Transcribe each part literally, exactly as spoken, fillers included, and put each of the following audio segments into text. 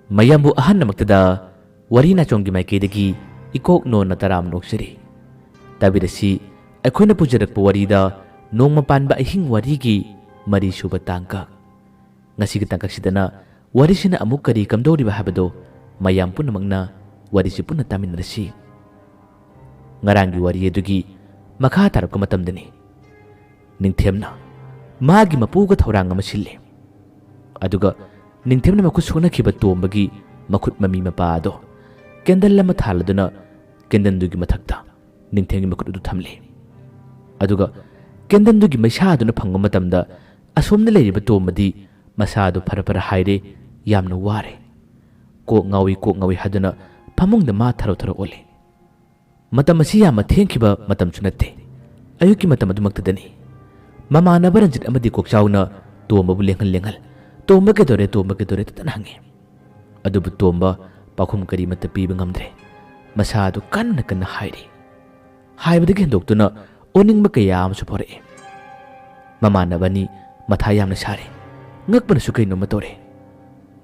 ꯃꯌꯥꯝꯕꯨ ꯑꯍꯟꯅꯃꯛꯇꯗ ꯋꯥꯔꯤ ꯅꯥꯆꯣꯝꯒꯤ ꯃꯥꯏꯀꯩꯗꯒꯤ ꯏꯀꯣꯛ ꯅꯣꯟꯅ ꯇꯔꯥꯝꯅ ꯑꯣꯛꯆꯔꯤ꯫ ꯇꯥꯕꯤꯔꯁꯤ ꯑꯩꯈꯣꯏꯅ ꯄꯨꯖꯔꯛꯄ ꯋꯥꯔꯤꯗ ꯅꯣꯡꯃ ꯄꯥꯟꯕ ꯑꯍꯤꯡ ꯋꯥꯔꯤꯒꯤ ꯃꯔꯤꯁꯨꯕ ꯇꯥꯡꯀꯛ꯫ ꯉꯁꯤꯒꯤ ꯇꯥꯡꯀꯛꯁꯤꯗꯅ ꯋꯥꯔꯤꯁꯤꯅ ꯑꯃꯨꯛ ꯀꯔꯤ ꯀꯝꯗꯧꯔꯤꯕ ꯍꯥꯏꯕꯗꯣ ꯃꯌꯥꯝ ꯄꯨꯝꯅꯃꯛꯅ ꯋꯥꯔꯤꯁꯤ ꯄꯨꯟꯅ ꯇꯥꯃꯤꯟꯅꯔꯁꯤ꯫ ꯉꯔꯥꯡꯒꯤ ꯋꯥꯔꯤ ꯑꯗꯨꯒꯤ ꯃꯈꯥ ꯇꯥꯔꯛꯄ ꯃꯇꯝꯗꯅꯤ꯫ ꯅꯤꯡꯊꯦꯝꯅ ꯃꯥꯒꯤ ꯃꯄꯨꯒ ꯊꯧꯔꯥꯡ ꯑꯃ ꯁꯤꯜꯂꯤ꯫ ꯑꯗꯨꯒ ꯅꯤꯡꯊꯦꯝꯅ ꯃꯈꯨꯠ ꯁꯣꯛꯅꯈꯤꯕ ꯇꯣꯝꯕꯒꯤ ꯃꯈꯨꯠ ꯃꯃꯤ ꯃꯄꯥ ꯑꯗꯣ ꯀꯦꯟꯗꯜ ꯑꯃ ꯊꯥꯜꯂꯗꯨꯅ ꯀꯦꯟꯗꯜꯗꯨꯒꯤ ꯃꯊꯛꯇ ꯅꯤꯡꯊꯦꯝꯒꯤ ꯃꯈꯨꯠ ꯑꯗꯨ ꯊꯝꯂꯤ꯫ ꯑꯗꯨꯒ ꯀꯦꯟꯗꯜꯗꯨꯒꯤ ꯃꯩꯁꯥ ꯑꯗꯨꯅ ꯐꯪꯕ ꯃꯇꯝꯗ ꯑꯁꯣꯝꯗ ꯂꯩꯔꯤꯕ ꯇꯣꯝꯕꯗꯤ ꯃꯁꯥꯗꯨ ꯐꯔ ꯐꯔ ꯍꯥꯏꯔꯦ, ꯌꯥꯝꯅ ꯋꯥꯔꯦ꯫ ꯀꯣꯛ ꯉꯥꯎꯏ, ꯀꯣꯛ ꯉꯥꯎꯏ ꯍꯥꯏꯗꯨꯅ ꯐꯃꯨꯡꯗ ꯃꯥ ꯊꯔꯣ ꯊꯔꯣ ꯑꯣꯜꯂꯤ꯫ ꯃꯇꯝ ꯑꯁꯤ ꯌꯥꯝꯅ ꯊꯦꯡꯈꯤꯕ ꯃꯇꯝꯁꯨ ꯅꯠꯇꯦ꯫ ꯑꯌꯨꯛꯀꯤ ꯃꯇꯝ ꯑꯗꯨꯃꯛꯇꯗꯅꯤ꯫ ꯃꯃꯥꯟꯅꯕ ꯔꯟꯖꯤꯠ ꯑꯃꯗꯤ ꯀꯣꯛꯆꯥꯎꯅ ꯇꯣꯝꯕꯕꯨ ꯂꯦꯡꯍꯜ ꯂꯦꯡꯍꯜ, "ꯇꯣꯝꯕ ꯀꯩꯗꯧꯔꯦ, ꯇꯣꯝꯕ ꯀꯩꯗꯧꯔꯦ?" ꯇꯠꯇꯅ ꯍꯪꯉꯤ꯫ ꯑꯗꯨꯕꯨ ꯇꯣꯝꯕ ꯄꯥꯎꯈꯨꯝ ꯀꯔꯤꯃꯠꯇ ꯄꯤꯕ ꯉꯝꯗ꯭ꯔꯦ꯫ ꯃꯁꯥꯗꯨ ꯀꯟꯅ ꯀꯟꯅ ꯍꯥꯏꯔꯤ꯫ ꯍꯥꯏꯕꯗꯒꯤ ꯍꯦꯟꯗꯣꯛꯇꯨꯅ ꯑꯣꯅꯤꯡꯕ ꯀꯌꯥ ꯑꯃꯁꯨ ꯐꯥꯎꯔꯛꯏ꯫ ꯃꯃꯥꯟꯅꯕ ꯑꯅꯤ ꯃꯊꯥ ꯌꯥꯝꯅ ꯁꯥꯔꯦ꯫ ꯉꯛꯄꯅꯁꯨ ꯀꯩꯅꯣꯝꯃ ꯇꯧꯔꯦ꯫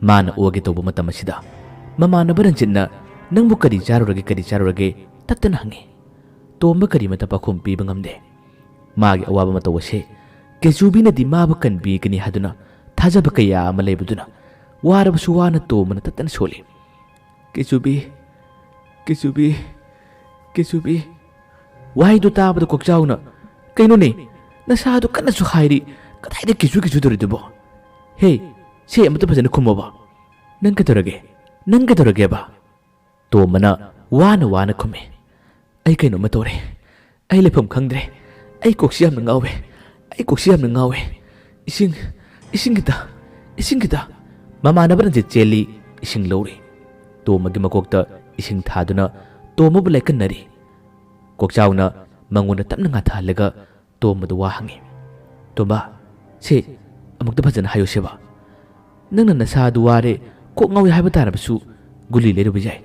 ꯃꯥꯅ ꯑꯣꯒꯦ ꯇꯧꯕ ꯃꯇꯝ ꯑꯁꯤꯗ ꯃꯃꯥꯟꯅꯕ ꯔꯟꯖꯤꯠꯅ, "ꯅꯪꯕꯨ ꯀꯔꯤ ꯆꯥꯔꯨꯔꯒꯦ, ꯀꯔꯤ ꯆꯥꯔꯨꯔꯒꯦ?" ꯇꯠꯇꯅ ꯍꯪꯉꯤ꯫ ꯇꯣꯝꯕ ꯀꯔꯤꯃꯠꯇ ꯄꯥꯎꯈꯨꯝ ꯄꯤꯕ ꯉꯝꯗꯦ꯫ ꯃꯥꯒꯤ ꯑꯋꯥꯕ ꯃꯇꯧ ꯑꯁꯦ ꯀꯦꯆꯨꯕꯤꯅꯗꯤ ꯃꯥꯕꯨ ꯀꯟꯕꯤꯒꯅꯤ ꯍꯥꯏꯗꯨꯅ ꯊꯥꯖꯕ ꯀꯌꯥ ꯑꯃ ꯂꯩꯕꯗꯨꯅ ꯋꯥꯔꯕꯁꯨ ꯋꯥꯅ ꯇꯣꯝꯕꯅ ꯇꯠꯇꯅ ꯁꯣꯜꯂꯤ꯫ "ꯀꯦꯆꯨꯕꯤ, ꯀꯦꯆꯨꯕꯤ, ꯀꯦꯆꯨꯕꯤ꯫" ꯋꯥꯍꯩꯗꯨ ꯇꯥꯕꯗ ꯀꯣꯛꯆꯥꯎꯅ, "ꯀꯩꯅꯣꯅꯦ? ꯅꯁꯥꯗꯨ ꯀꯟꯅꯁꯨ ꯍꯥꯏꯔꯤ, ꯀꯗꯥꯏꯗ ꯀꯦꯆꯨ ꯀꯦꯆꯨ ꯇꯧꯔꯤꯗꯨꯕꯣ? ꯍꯦ, ꯁꯦ ꯑꯃꯇ ꯐꯖꯅ ꯈꯨꯝꯃꯣꯕ꯫ ꯅꯪ ꯀꯩꯗꯧꯔꯒꯦ? ꯅꯪ ꯀꯩꯗꯧꯔꯒꯦꯕ?" ꯇꯣꯝꯕꯅ ꯋꯥꯅ ꯋꯥꯅ ꯈꯨꯝꯃꯤ꯫ "ꯑꯩ ꯀꯩꯅꯣꯝꯃ ꯇꯧꯔꯦ꯫ ꯑꯩ ꯂꯩꯐꯝ ꯈꯪꯗ꯭ꯔꯦ꯫ ꯑꯩ ꯀꯣꯛꯁꯤ ꯌꯥꯝꯅ ꯉꯥꯎꯋꯦ꯫ ꯑꯩ ꯀꯣꯛꯁꯤ ꯌꯥꯝꯅ ꯉꯥꯎꯋꯦ꯫ ꯏꯁꯤꯡ, ꯏꯁꯤꯡ ꯈꯤꯇ, ꯏꯁꯤꯡ ꯈꯤꯇ꯫" ꯃꯃꯥꯟꯅꯕ ꯔꯟꯖꯤꯠ ꯆꯦꯜꯂꯤ, ꯏꯁꯤꯡ ꯂꯧꯔꯤ꯫ ꯇꯣꯝꯕꯒꯤ ꯃꯀꯣꯛꯇ ꯏꯁꯤꯡ ꯊꯥꯗꯨꯅ ꯇꯣꯝꯕꯕꯨ ꯂꯥꯏꯀꯟꯅꯔꯤ꯫ ꯀꯣꯛꯆꯥꯎꯅ ꯃꯉꯣꯟꯗ ꯇꯞꯅ ꯉꯥꯊꯍꯜꯂꯒ ꯇꯣꯝꯕꯗ ꯋꯥ ꯍꯪꯉꯤ꯫ "ꯇꯣꯝꯕ, ꯁꯦ ꯑꯃꯨꯛꯇ ꯐꯖꯅ ꯍꯥꯏꯌꯨ ꯁꯦꯕ꯫ ꯅꯪꯅ ꯅꯁꯥꯗꯨ ꯋꯥꯔꯦ, ꯀꯣꯛ ꯉꯥꯎꯏ ꯍꯥꯏꯕ ꯇꯥꯔꯕꯁꯨ ꯒꯨꯂꯤ ꯂꯩꯔꯨꯕ ꯌꯥꯏ꯫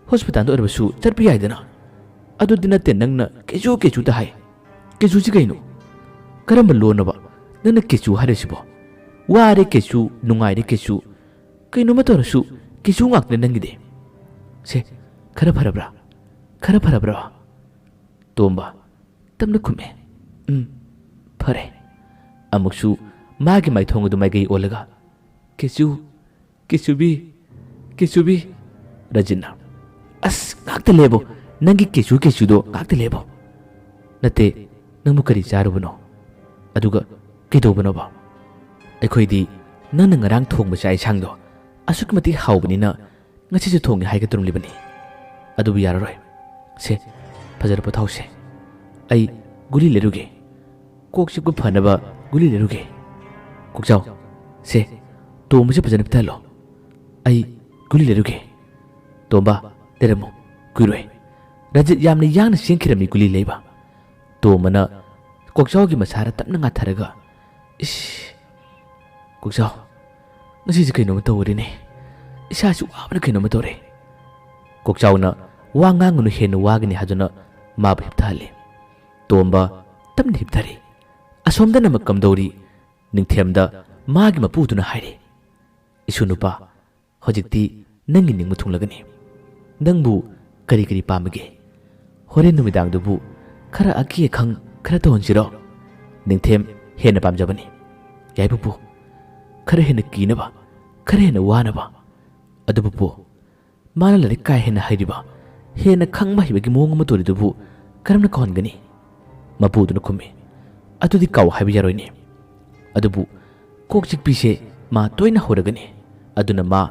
ꯍꯣꯁꯄꯤꯇꯥꯜꯗ ꯑꯣꯏꯔꯕꯁꯨ ꯆꯠꯄ ꯌꯥꯏꯗꯅ꯫ ꯑꯗꯨꯗꯤ ꯅꯠꯇꯦ ꯅꯪꯅ ꯀꯦꯆꯨ ꯀꯦꯆꯨꯗ ꯍꯥꯏ꯫ ꯀꯦꯆꯨꯁꯤ ꯀꯩꯅꯣ? ꯀꯔꯝꯕ ꯂꯣꯟꯅꯣꯕ ꯅꯪꯅ ꯀꯦꯆꯨ ꯍꯥꯏꯔꯤꯁꯤꯕꯣ? ꯋꯥꯔꯦ ꯀꯦꯆꯨ, ꯅꯨꯡꯉꯥꯏꯔꯦ ꯀꯦꯆꯨ꯫ ꯀꯩꯅꯣꯝꯃ ꯇꯧꯔꯁꯨ ꯀꯤꯆꯨ ꯉꯥꯛꯇꯅꯦ ꯅꯪꯒꯤꯗꯤ꯫ ꯁꯦ, ꯈꯔ ꯐꯔꯕ꯭ꯔꯥ? ꯈꯔ ꯐꯔꯕ꯭ꯔꯥ?" ꯇꯣꯝꯕ ꯇꯞꯅ ꯈꯨꯝꯃꯦ꯫ "ꯎꯝ, ꯐꯔꯦ꯫" ꯑꯃꯨꯛꯁꯨ ꯃꯥꯒꯤ ꯃꯥꯏꯊꯣꯡ ꯑꯗꯨ ꯃꯥꯏꯀꯩ ꯑꯣꯜꯂꯒ, "ꯀꯤꯆꯨ, ꯀꯤꯆꯨꯕꯤ, ꯀꯤꯆꯨꯕꯤ꯫" ꯔꯖꯤꯠꯅ, "ꯑꯁ, ꯉꯥꯛꯇ ꯂꯦꯞꯄꯣ꯫ ꯅꯪꯒꯤ ꯀꯤꯆꯨ ꯀꯤꯆꯨꯗꯣ ꯉꯥꯛꯇ ꯂꯦꯞꯄꯣ꯫" "ꯅꯠꯇꯦ, ꯅꯪꯕꯨ ꯀꯔꯤ ꯆꯥꯔꯨꯕꯅꯣ? ꯑꯗꯨꯒ ꯀꯩꯗꯧꯕꯅꯣꯕ?" "ꯑꯩꯈꯣꯏꯗꯤ ꯅꯪꯅ ꯉꯔꯥꯡ ꯊꯣꯡꯕ ꯆꯥꯛ ꯏꯟꯁꯥꯡꯗꯣ ꯑꯁꯨꯛꯀꯤ ꯃꯇꯤꯛ ꯍꯥꯎꯕꯅꯤꯅ ꯉꯁꯤꯁꯨ ꯊꯣꯡꯉꯦ ꯍꯥꯏꯒꯗꯧꯔꯝꯂꯤꯕꯅꯤ꯫ ꯑꯗꯨꯕꯨ ꯌꯥꯔꯔꯣꯏ꯫ ꯁꯦ, ꯐꯖꯅ ꯄꯣꯊꯥꯎꯁꯦ꯫ ꯑꯩ ꯒꯨꯂꯤ ꯂꯩꯔꯨꯒꯦ꯫ ꯀꯣꯛ ꯆꯤꯛꯄ ꯐꯅꯕ ꯒꯨꯂꯤ ꯂꯩꯔꯨꯒꯦ꯫" "ꯀꯣꯛꯆꯥꯎ, ꯁꯦ, ꯇꯣꯝꯕꯁꯦ ꯐꯖꯅ ꯄꯤꯊꯍꯜꯂꯣ꯫ ꯑꯩ ꯒꯨꯂꯤ ꯂꯩꯔꯨꯒꯦ꯫" "ꯇꯣꯝꯕ, ꯂꯩꯔꯝꯃꯨ, ꯀꯨꯏꯔꯣꯏ꯫" ꯔꯖꯤꯠ ꯌꯥꯝꯅ ꯌꯥꯡꯅ ꯆꯦꯟꯈꯤꯔꯝꯃꯤ ꯒꯨꯂꯤ ꯂꯩꯕ꯫ ꯇꯣꯝꯕꯅ ꯀꯣꯛꯆꯥꯎꯒꯤ ꯃꯁꯥꯗ ꯇꯞꯅ ꯉꯥꯊꯔꯒ, "ꯏꯁ, ꯀꯣꯛꯆꯥꯎ, ꯉꯁꯤꯁꯦ ꯀꯩꯅꯣꯝꯃ ꯇꯧꯔꯦꯅꯦ꯫ ꯏꯁꯥꯁꯨ ꯋꯥꯕꯅ ꯀꯩꯅꯣꯝꯃ ꯇꯧꯔꯦ꯫" ꯀꯣꯛꯆꯥꯎꯅ ꯋꯥ ꯉꯥꯡꯒꯅꯨ, ꯍꯦꯟꯅ ꯋꯥꯒꯅꯤ ꯍꯥꯏꯗꯨꯅ ꯃꯥꯕꯨ ꯍꯤꯞꯊꯍꯜꯂꯤ꯫ ꯇꯣꯝꯕ ꯇꯞꯅ ꯍꯤꯞꯊꯔꯤ꯫ ꯑꯁꯣꯝꯗꯅ ꯑꯃꯨꯛ ꯀꯝꯗꯧꯔꯤ? ꯅꯤꯡꯊꯦꯝꯗ ꯃꯥꯒꯤ ꯃꯄꯨꯗꯨꯅ ꯍꯥꯏꯔꯤ, "ꯏꯁꯨ ꯅꯨꯄꯥ, ꯍꯧꯖꯤꯛꯇꯤ ꯅꯪꯒꯤ ꯅꯤꯡꯕ ꯊꯨꯡꯂꯒꯅꯤ꯫ ꯅꯪꯕꯨ ꯀꯔꯤ ꯀꯔꯤ ꯄꯥꯝꯕꯒꯦ? ꯍꯣꯔꯦꯟ ꯅꯨꯃꯤꯗꯥꯡꯗꯨꯕꯨ ꯈꯔ ꯑꯀꯤ ꯑꯈꯪ ꯈꯔ ꯇꯧꯍꯟꯁꯤꯔꯣ?" ꯅꯤꯡꯊꯦꯝ ꯍꯦꯟꯅ ꯄꯥꯝꯖꯕꯅꯤ꯫ "ꯌꯥꯏ ꯄꯨꯄꯨ, ꯈꯔ ꯍꯦꯟꯅ ꯀꯤꯅꯕ, ꯈꯔ ꯍꯦꯟꯅ ꯋꯥꯅꯕ꯫" "ꯑꯗꯨ ꯄꯨꯄꯨ, ꯃꯥꯅ ꯂꯥꯏꯔꯤꯛ ꯀꯥ ꯍꯦꯟꯅ ꯍꯩꯔꯤꯕ, ꯍꯦꯟꯅ ꯈꯪꯕ ꯍꯩꯕꯒꯤ ꯃꯑꯣꯡ ꯑꯃ ꯇꯧꯔꯤꯗꯨꯕꯨ ꯀꯔꯝꯅ ꯀꯥꯎꯍꯟꯒꯅꯤ?" ꯃꯄꯨꯗꯨꯅ ꯈꯨꯝꯃꯤ꯫ "ꯑꯗꯨꯗꯤ ꯀꯥꯎ ꯍꯥꯏꯕ ꯌꯥꯔꯣꯏꯅꯦ꯫ ꯑꯗꯨꯕꯨ ꯀꯣꯛ ꯆꯤꯛꯄꯤꯁꯦ ꯃꯥ ꯇꯣꯏꯅ ꯍꯧꯔꯒꯅꯤ꯫ ꯑꯗꯨꯅ ꯃꯥ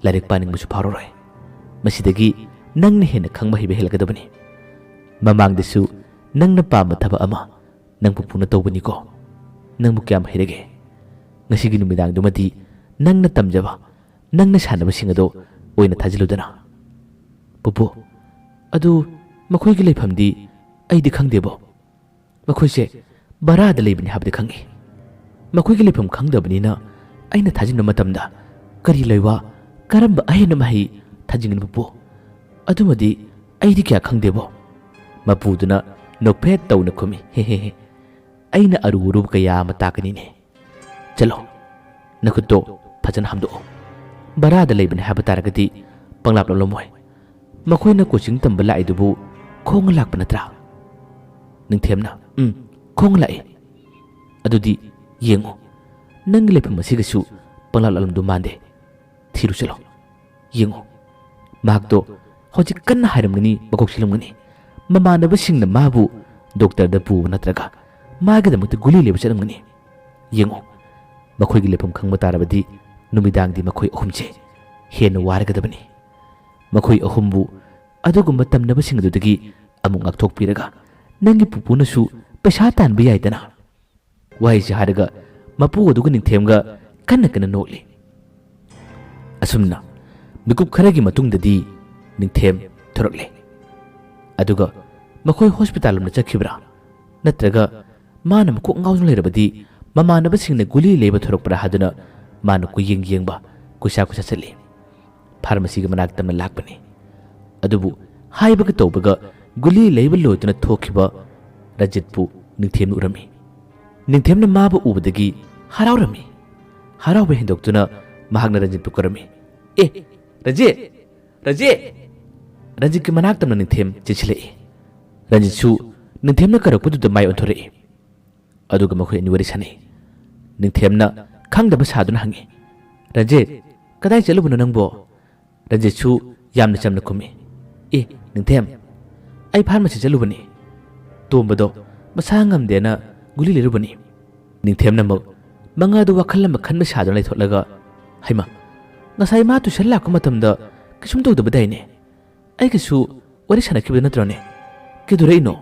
ꯂꯥꯏꯔꯤꯛ ꯄꯥꯅꯤꯡꯕꯁꯨ ꯐꯥꯎꯔꯔꯣꯏ꯫ ꯃꯁꯤꯗꯒꯤ ꯅꯪꯅ ꯍꯦꯟꯅ ꯈꯪꯕ ꯍꯩꯕ ꯍꯦꯜꯂꯛꯀꯗꯕꯅꯤ꯫ ꯃꯃꯥꯡꯗꯁꯨ ꯅꯪꯅ ꯄꯥꯝꯕ ꯊꯕꯛ ꯑꯃ ꯅꯪ ꯄꯨꯄꯨꯅ ꯇꯧꯕꯅꯤꯀꯣ꯫ ꯅꯪꯕꯨ ꯀꯌꯥꯝ ꯍꯩꯔꯒꯦ? ꯉꯁꯤꯒꯤ ꯅꯨꯃꯤꯗꯥꯡꯗꯨꯃꯗꯤ ꯅꯪꯅ ꯇꯝꯖꯕ, ꯅꯪꯅ ꯁꯥꯟꯅꯕꯁꯤꯡ ꯑꯗꯣ ꯑꯣꯏꯅ ꯊꯥꯖꯤꯜꯂꯨꯗꯅ꯫" "ꯄꯨꯄꯨ, ꯑꯗꯨ ꯃꯈꯣꯏꯒꯤ ꯂꯩꯐꯝꯗꯤ ꯑꯩꯗꯤ ꯈꯪꯗꯦꯕꯣ꯫ ꯃꯈꯣꯏꯁꯦ ꯚꯔꯥꯗ ꯂꯩꯕꯅꯤ ꯍꯥꯏꯕꯗꯤ ꯈꯪꯏ꯫ ꯃꯈꯣꯏꯒꯤ ꯂꯩꯐꯝ ꯈꯪꯗꯕꯅꯤꯅ ꯑꯩꯅ ꯊꯥꯖꯤꯟꯕ ꯃꯇꯝꯗ ꯀꯔꯤ ꯂꯩꯋꯥ, ꯀꯔꯝꯕ ꯑꯍꯦꯟꯕ ꯃꯍꯩ ꯊꯥꯖꯤꯟꯒꯅꯤ ꯄꯨꯄꯨ? ꯑꯗꯨꯃꯗꯤ ꯑꯩꯗꯤ ꯀꯌꯥ ꯈꯪꯗꯦꯕꯣ꯫" ꯃꯄꯨꯗꯨꯅ ꯅꯣꯛꯐꯦꯠ ꯇꯧꯅ ꯈꯨꯝꯃꯤ, "ꯍꯦ ꯍꯦ ꯍꯦ, ꯑꯩꯅ ꯑꯔꯨ ꯑꯔꯨꯕ ꯀꯌꯥ ꯑꯃ ꯇꯥꯛꯀꯅꯤꯅꯦ꯫ ꯆꯠꯂꯣ, ꯅꯈꯨꯠꯇꯣ ꯐꯖꯅ ꯍꯥꯝꯗꯣꯛꯑꯣ꯫" ꯚꯔꯥꯗ ꯂꯩꯕꯅꯤ ꯍꯥꯏꯕ ꯇꯥꯔꯒꯗꯤ ꯄꯪꯂꯥꯞ ꯂꯥꯞꯂꯝꯃꯣꯏ꯫ ꯃꯈꯣꯏꯅ ꯀꯣꯆꯤꯡ ꯇꯝꯕ ꯂꯥꯛꯏꯗꯨꯕꯨ ꯈꯣꯡꯅ ꯂꯥꯛꯄ ꯅꯠꯇ꯭ꯔꯥ? ꯅꯤꯡꯊꯦꯝꯅ, "ꯎꯝ, ꯈꯣꯡꯅ ꯂꯥꯛꯏ"꯫ "ꯑꯗꯨꯗꯤ ꯌꯦꯡꯉꯨ, ꯅꯪꯒꯤ ꯂꯩꯐꯝ ꯑꯁꯤꯒꯁꯨ ꯄꯪꯂꯥꯞ ꯂꯥꯞꯂꯝꯗꯧ ꯃꯥꯟꯗꯦ꯫ ꯊꯤꯔꯨ ꯆꯠꯂꯣ꯫ ꯌꯦꯡꯉꯨ"꯫ ꯃꯍꯥꯛꯇꯣ ꯍꯧꯖꯤꯛ ꯀꯟꯅ ꯍꯥꯏꯔꯝꯒꯅꯤ, ꯃꯀꯣꯛ ꯁꯤꯜꯂꯝꯒꯅꯤ꯫ ꯃꯃꯥꯟꯅꯕꯁꯤꯡꯅ ꯃꯥꯕꯨ ꯗꯣꯛꯇꯔꯗ ꯄꯨꯕ ꯅꯠꯇ꯭ꯔꯒ ꯃꯥꯒꯤꯗꯃꯛꯇ ꯒꯨꯂꯤ ꯂꯩꯕ ꯆꯠꯂꯝꯒꯅꯤ꯫ ꯌꯦꯡꯉꯨ, ꯃꯈꯣꯏꯒꯤ ꯂꯩꯐꯝ ꯈꯪꯕ ꯇꯥꯔꯕꯗꯤ ꯅꯨꯃꯤꯗꯥꯡꯗꯤ ꯃꯈꯣꯏ ꯑꯍꯨꯝꯁꯦ ꯍꯦꯟꯅ ꯋꯥꯔꯒꯗꯕꯅꯤ꯫ ꯃꯈꯣꯏ ꯑꯍꯨꯝꯕꯨ ꯑꯗꯨꯒꯨꯝꯕ ꯇꯝꯅꯕꯁꯤꯡ ꯑꯗꯨꯗꯒꯤ ꯑꯃꯨꯛ ꯉꯥꯛꯊꯣꯛꯄꯤꯔꯒ ꯅꯪꯒꯤ ꯄꯨꯄꯨꯅꯁꯨ ꯄꯩꯁꯥ ꯇꯥꯟꯕ ꯌꯥꯏꯗꯅ꯫ ꯋꯥꯍꯩꯁꯤ ꯍꯥꯏꯔꯒ ꯃꯄꯨ ꯑꯗꯨꯒ ꯅꯤꯡꯊꯦꯝꯒ ꯀꯟꯅ ꯀꯟꯅ ꯅꯣꯛꯂꯤ꯫ ꯑꯁꯨꯝꯅ ꯃꯤꯀꯨꯞ ꯈꯔꯒꯤ ꯃꯇꯨꯡꯗꯗꯤ ꯅꯤꯡꯊꯦꯝ ꯊꯣꯔꯛꯂꯦ꯫ ꯑꯗꯨꯒ ꯃꯈꯣꯏ ꯍꯣꯁꯄꯤꯇꯥꯜ ꯂꯣꯝꯗ ꯆꯠꯈꯤꯕ꯭ꯔꯥ? ꯅꯠꯇ꯭ꯔꯒ ꯃꯥꯅ ꯃꯀꯣꯛ ꯉꯥꯎꯗꯨꯅ ꯂꯩꯔꯕꯗꯤ ꯃꯃꯥꯟꯅꯕꯁꯤꯡꯅ ꯒꯨꯂꯤ ꯂꯩꯕ ꯊꯣꯔꯛꯄ꯭ꯔꯥ ꯍꯥꯏꯗꯨꯅ ꯃꯥꯅ ꯀꯨꯌꯦꯡ ꯌꯦꯡꯕ, ꯀꯨꯏꯁꯥ ꯀꯨꯏꯁꯥ ꯆꯠꯂꯤ꯫ ꯐꯥꯔꯃꯥꯁꯤꯒꯤ ꯃꯅꯥꯛ ꯇꯝꯅ ꯂꯥꯛꯄꯅꯤ꯫ ꯑꯗꯨꯕꯨ ꯍꯥꯏꯕꯒ ꯇꯧꯕꯒ ꯒꯨꯂꯤ ꯂꯩꯕ ꯂꯣꯏꯗꯨꯅ ꯊꯣꯛꯈꯤꯕ ꯔꯟꯖꯤꯠꯄꯨ ꯅꯤꯡꯊꯦꯝꯅ ꯎꯔꯝꯃꯤ꯫ ꯅꯤꯡꯊꯦꯝꯅ ꯃꯥꯕꯨ ꯎꯕꯗꯒꯤ ꯍꯔꯥꯎꯔꯝꯃꯤ꯫ ꯍꯔꯥꯎꯕ ꯍꯦꯟꯗꯣꯛꯇꯨꯅ ꯃꯍꯥꯛꯅ ꯔꯟꯖꯤꯠꯄꯨ ꯀꯧꯔꯝꯃꯤ꯫ "ꯑꯦ, ꯔꯟꯖꯤꯠ! ꯔꯟꯖꯤꯠ!" ꯔꯟꯖꯤꯠꯀꯤ ꯃꯅꯥꯛ ꯇꯝꯅ ꯅꯤꯡꯊꯦꯝ ꯆꯦꯟꯁꯤꯜꯂꯛꯏ꯫ ꯔꯟꯖꯤꯠꯁꯨ ꯅꯤꯡꯊꯦꯝꯅ ꯀꯧꯔꯛꯄꯗꯨꯗ ꯃꯥꯏ ꯑꯣꯟꯊꯣꯔꯛꯏ꯫ ꯑꯗꯨꯒ ꯃꯈꯣꯏ ꯑꯅꯤ ꯋꯥꯔꯤ ꯁꯥꯟꯅꯩ꯫ ꯅꯤꯡꯊꯦꯝꯅ ꯈꯪꯗꯕ ꯁꯥꯗꯨꯅ ꯍꯪꯉꯤ, "ꯔꯟꯖꯤꯠ, ꯀꯗꯥꯏ ꯆꯠꯂꯨꯕꯅꯣ ꯅꯪꯕꯣ?" ꯔꯟꯖꯤꯠꯁꯨ ꯌꯥꯝꯅ ꯆꯝꯅ ꯈꯨꯝꯃꯤ, "ꯑꯦ, ꯅꯤꯡꯊꯦꯝ, ꯑꯩ ꯐꯥꯔꯃꯥꯁꯤ ꯆꯠꯂꯨꯕꯅꯤ꯫ ꯇꯣꯝꯕꯗꯣ ꯃꯁꯥ ꯉꯝꯗꯦꯅ ꯒꯨꯂꯤ ꯂꯩꯔꯨꯕꯅꯤ"꯫ ꯅꯤꯡꯊꯦꯝꯅ ꯑꯃꯨꯛ ꯃꯉꯥꯗꯨ ꯋꯥꯈꯜ ꯑꯃ ꯈꯟꯕ ꯁꯥꯗꯨꯅ ꯂꯩꯊꯣꯛꯂꯒ, "ꯍꯩꯃꯥ, ꯉꯁꯥꯏ ꯃꯥ ꯇꯨꯏꯁꯟ ꯂꯥꯛꯄ ꯃꯇꯝꯗ ꯀꯩꯁꯨꯝ ꯇꯧꯗꯕꯗꯥꯏꯅꯦ? ꯑꯩꯒꯁꯨ ꯋꯥꯔꯤ ꯁꯥꯟꯅꯈꯤꯕ ꯅꯠꯇ꯭ꯔꯣꯅꯦ? ꯀꯩꯗꯧꯔꯛꯏꯅꯣ?"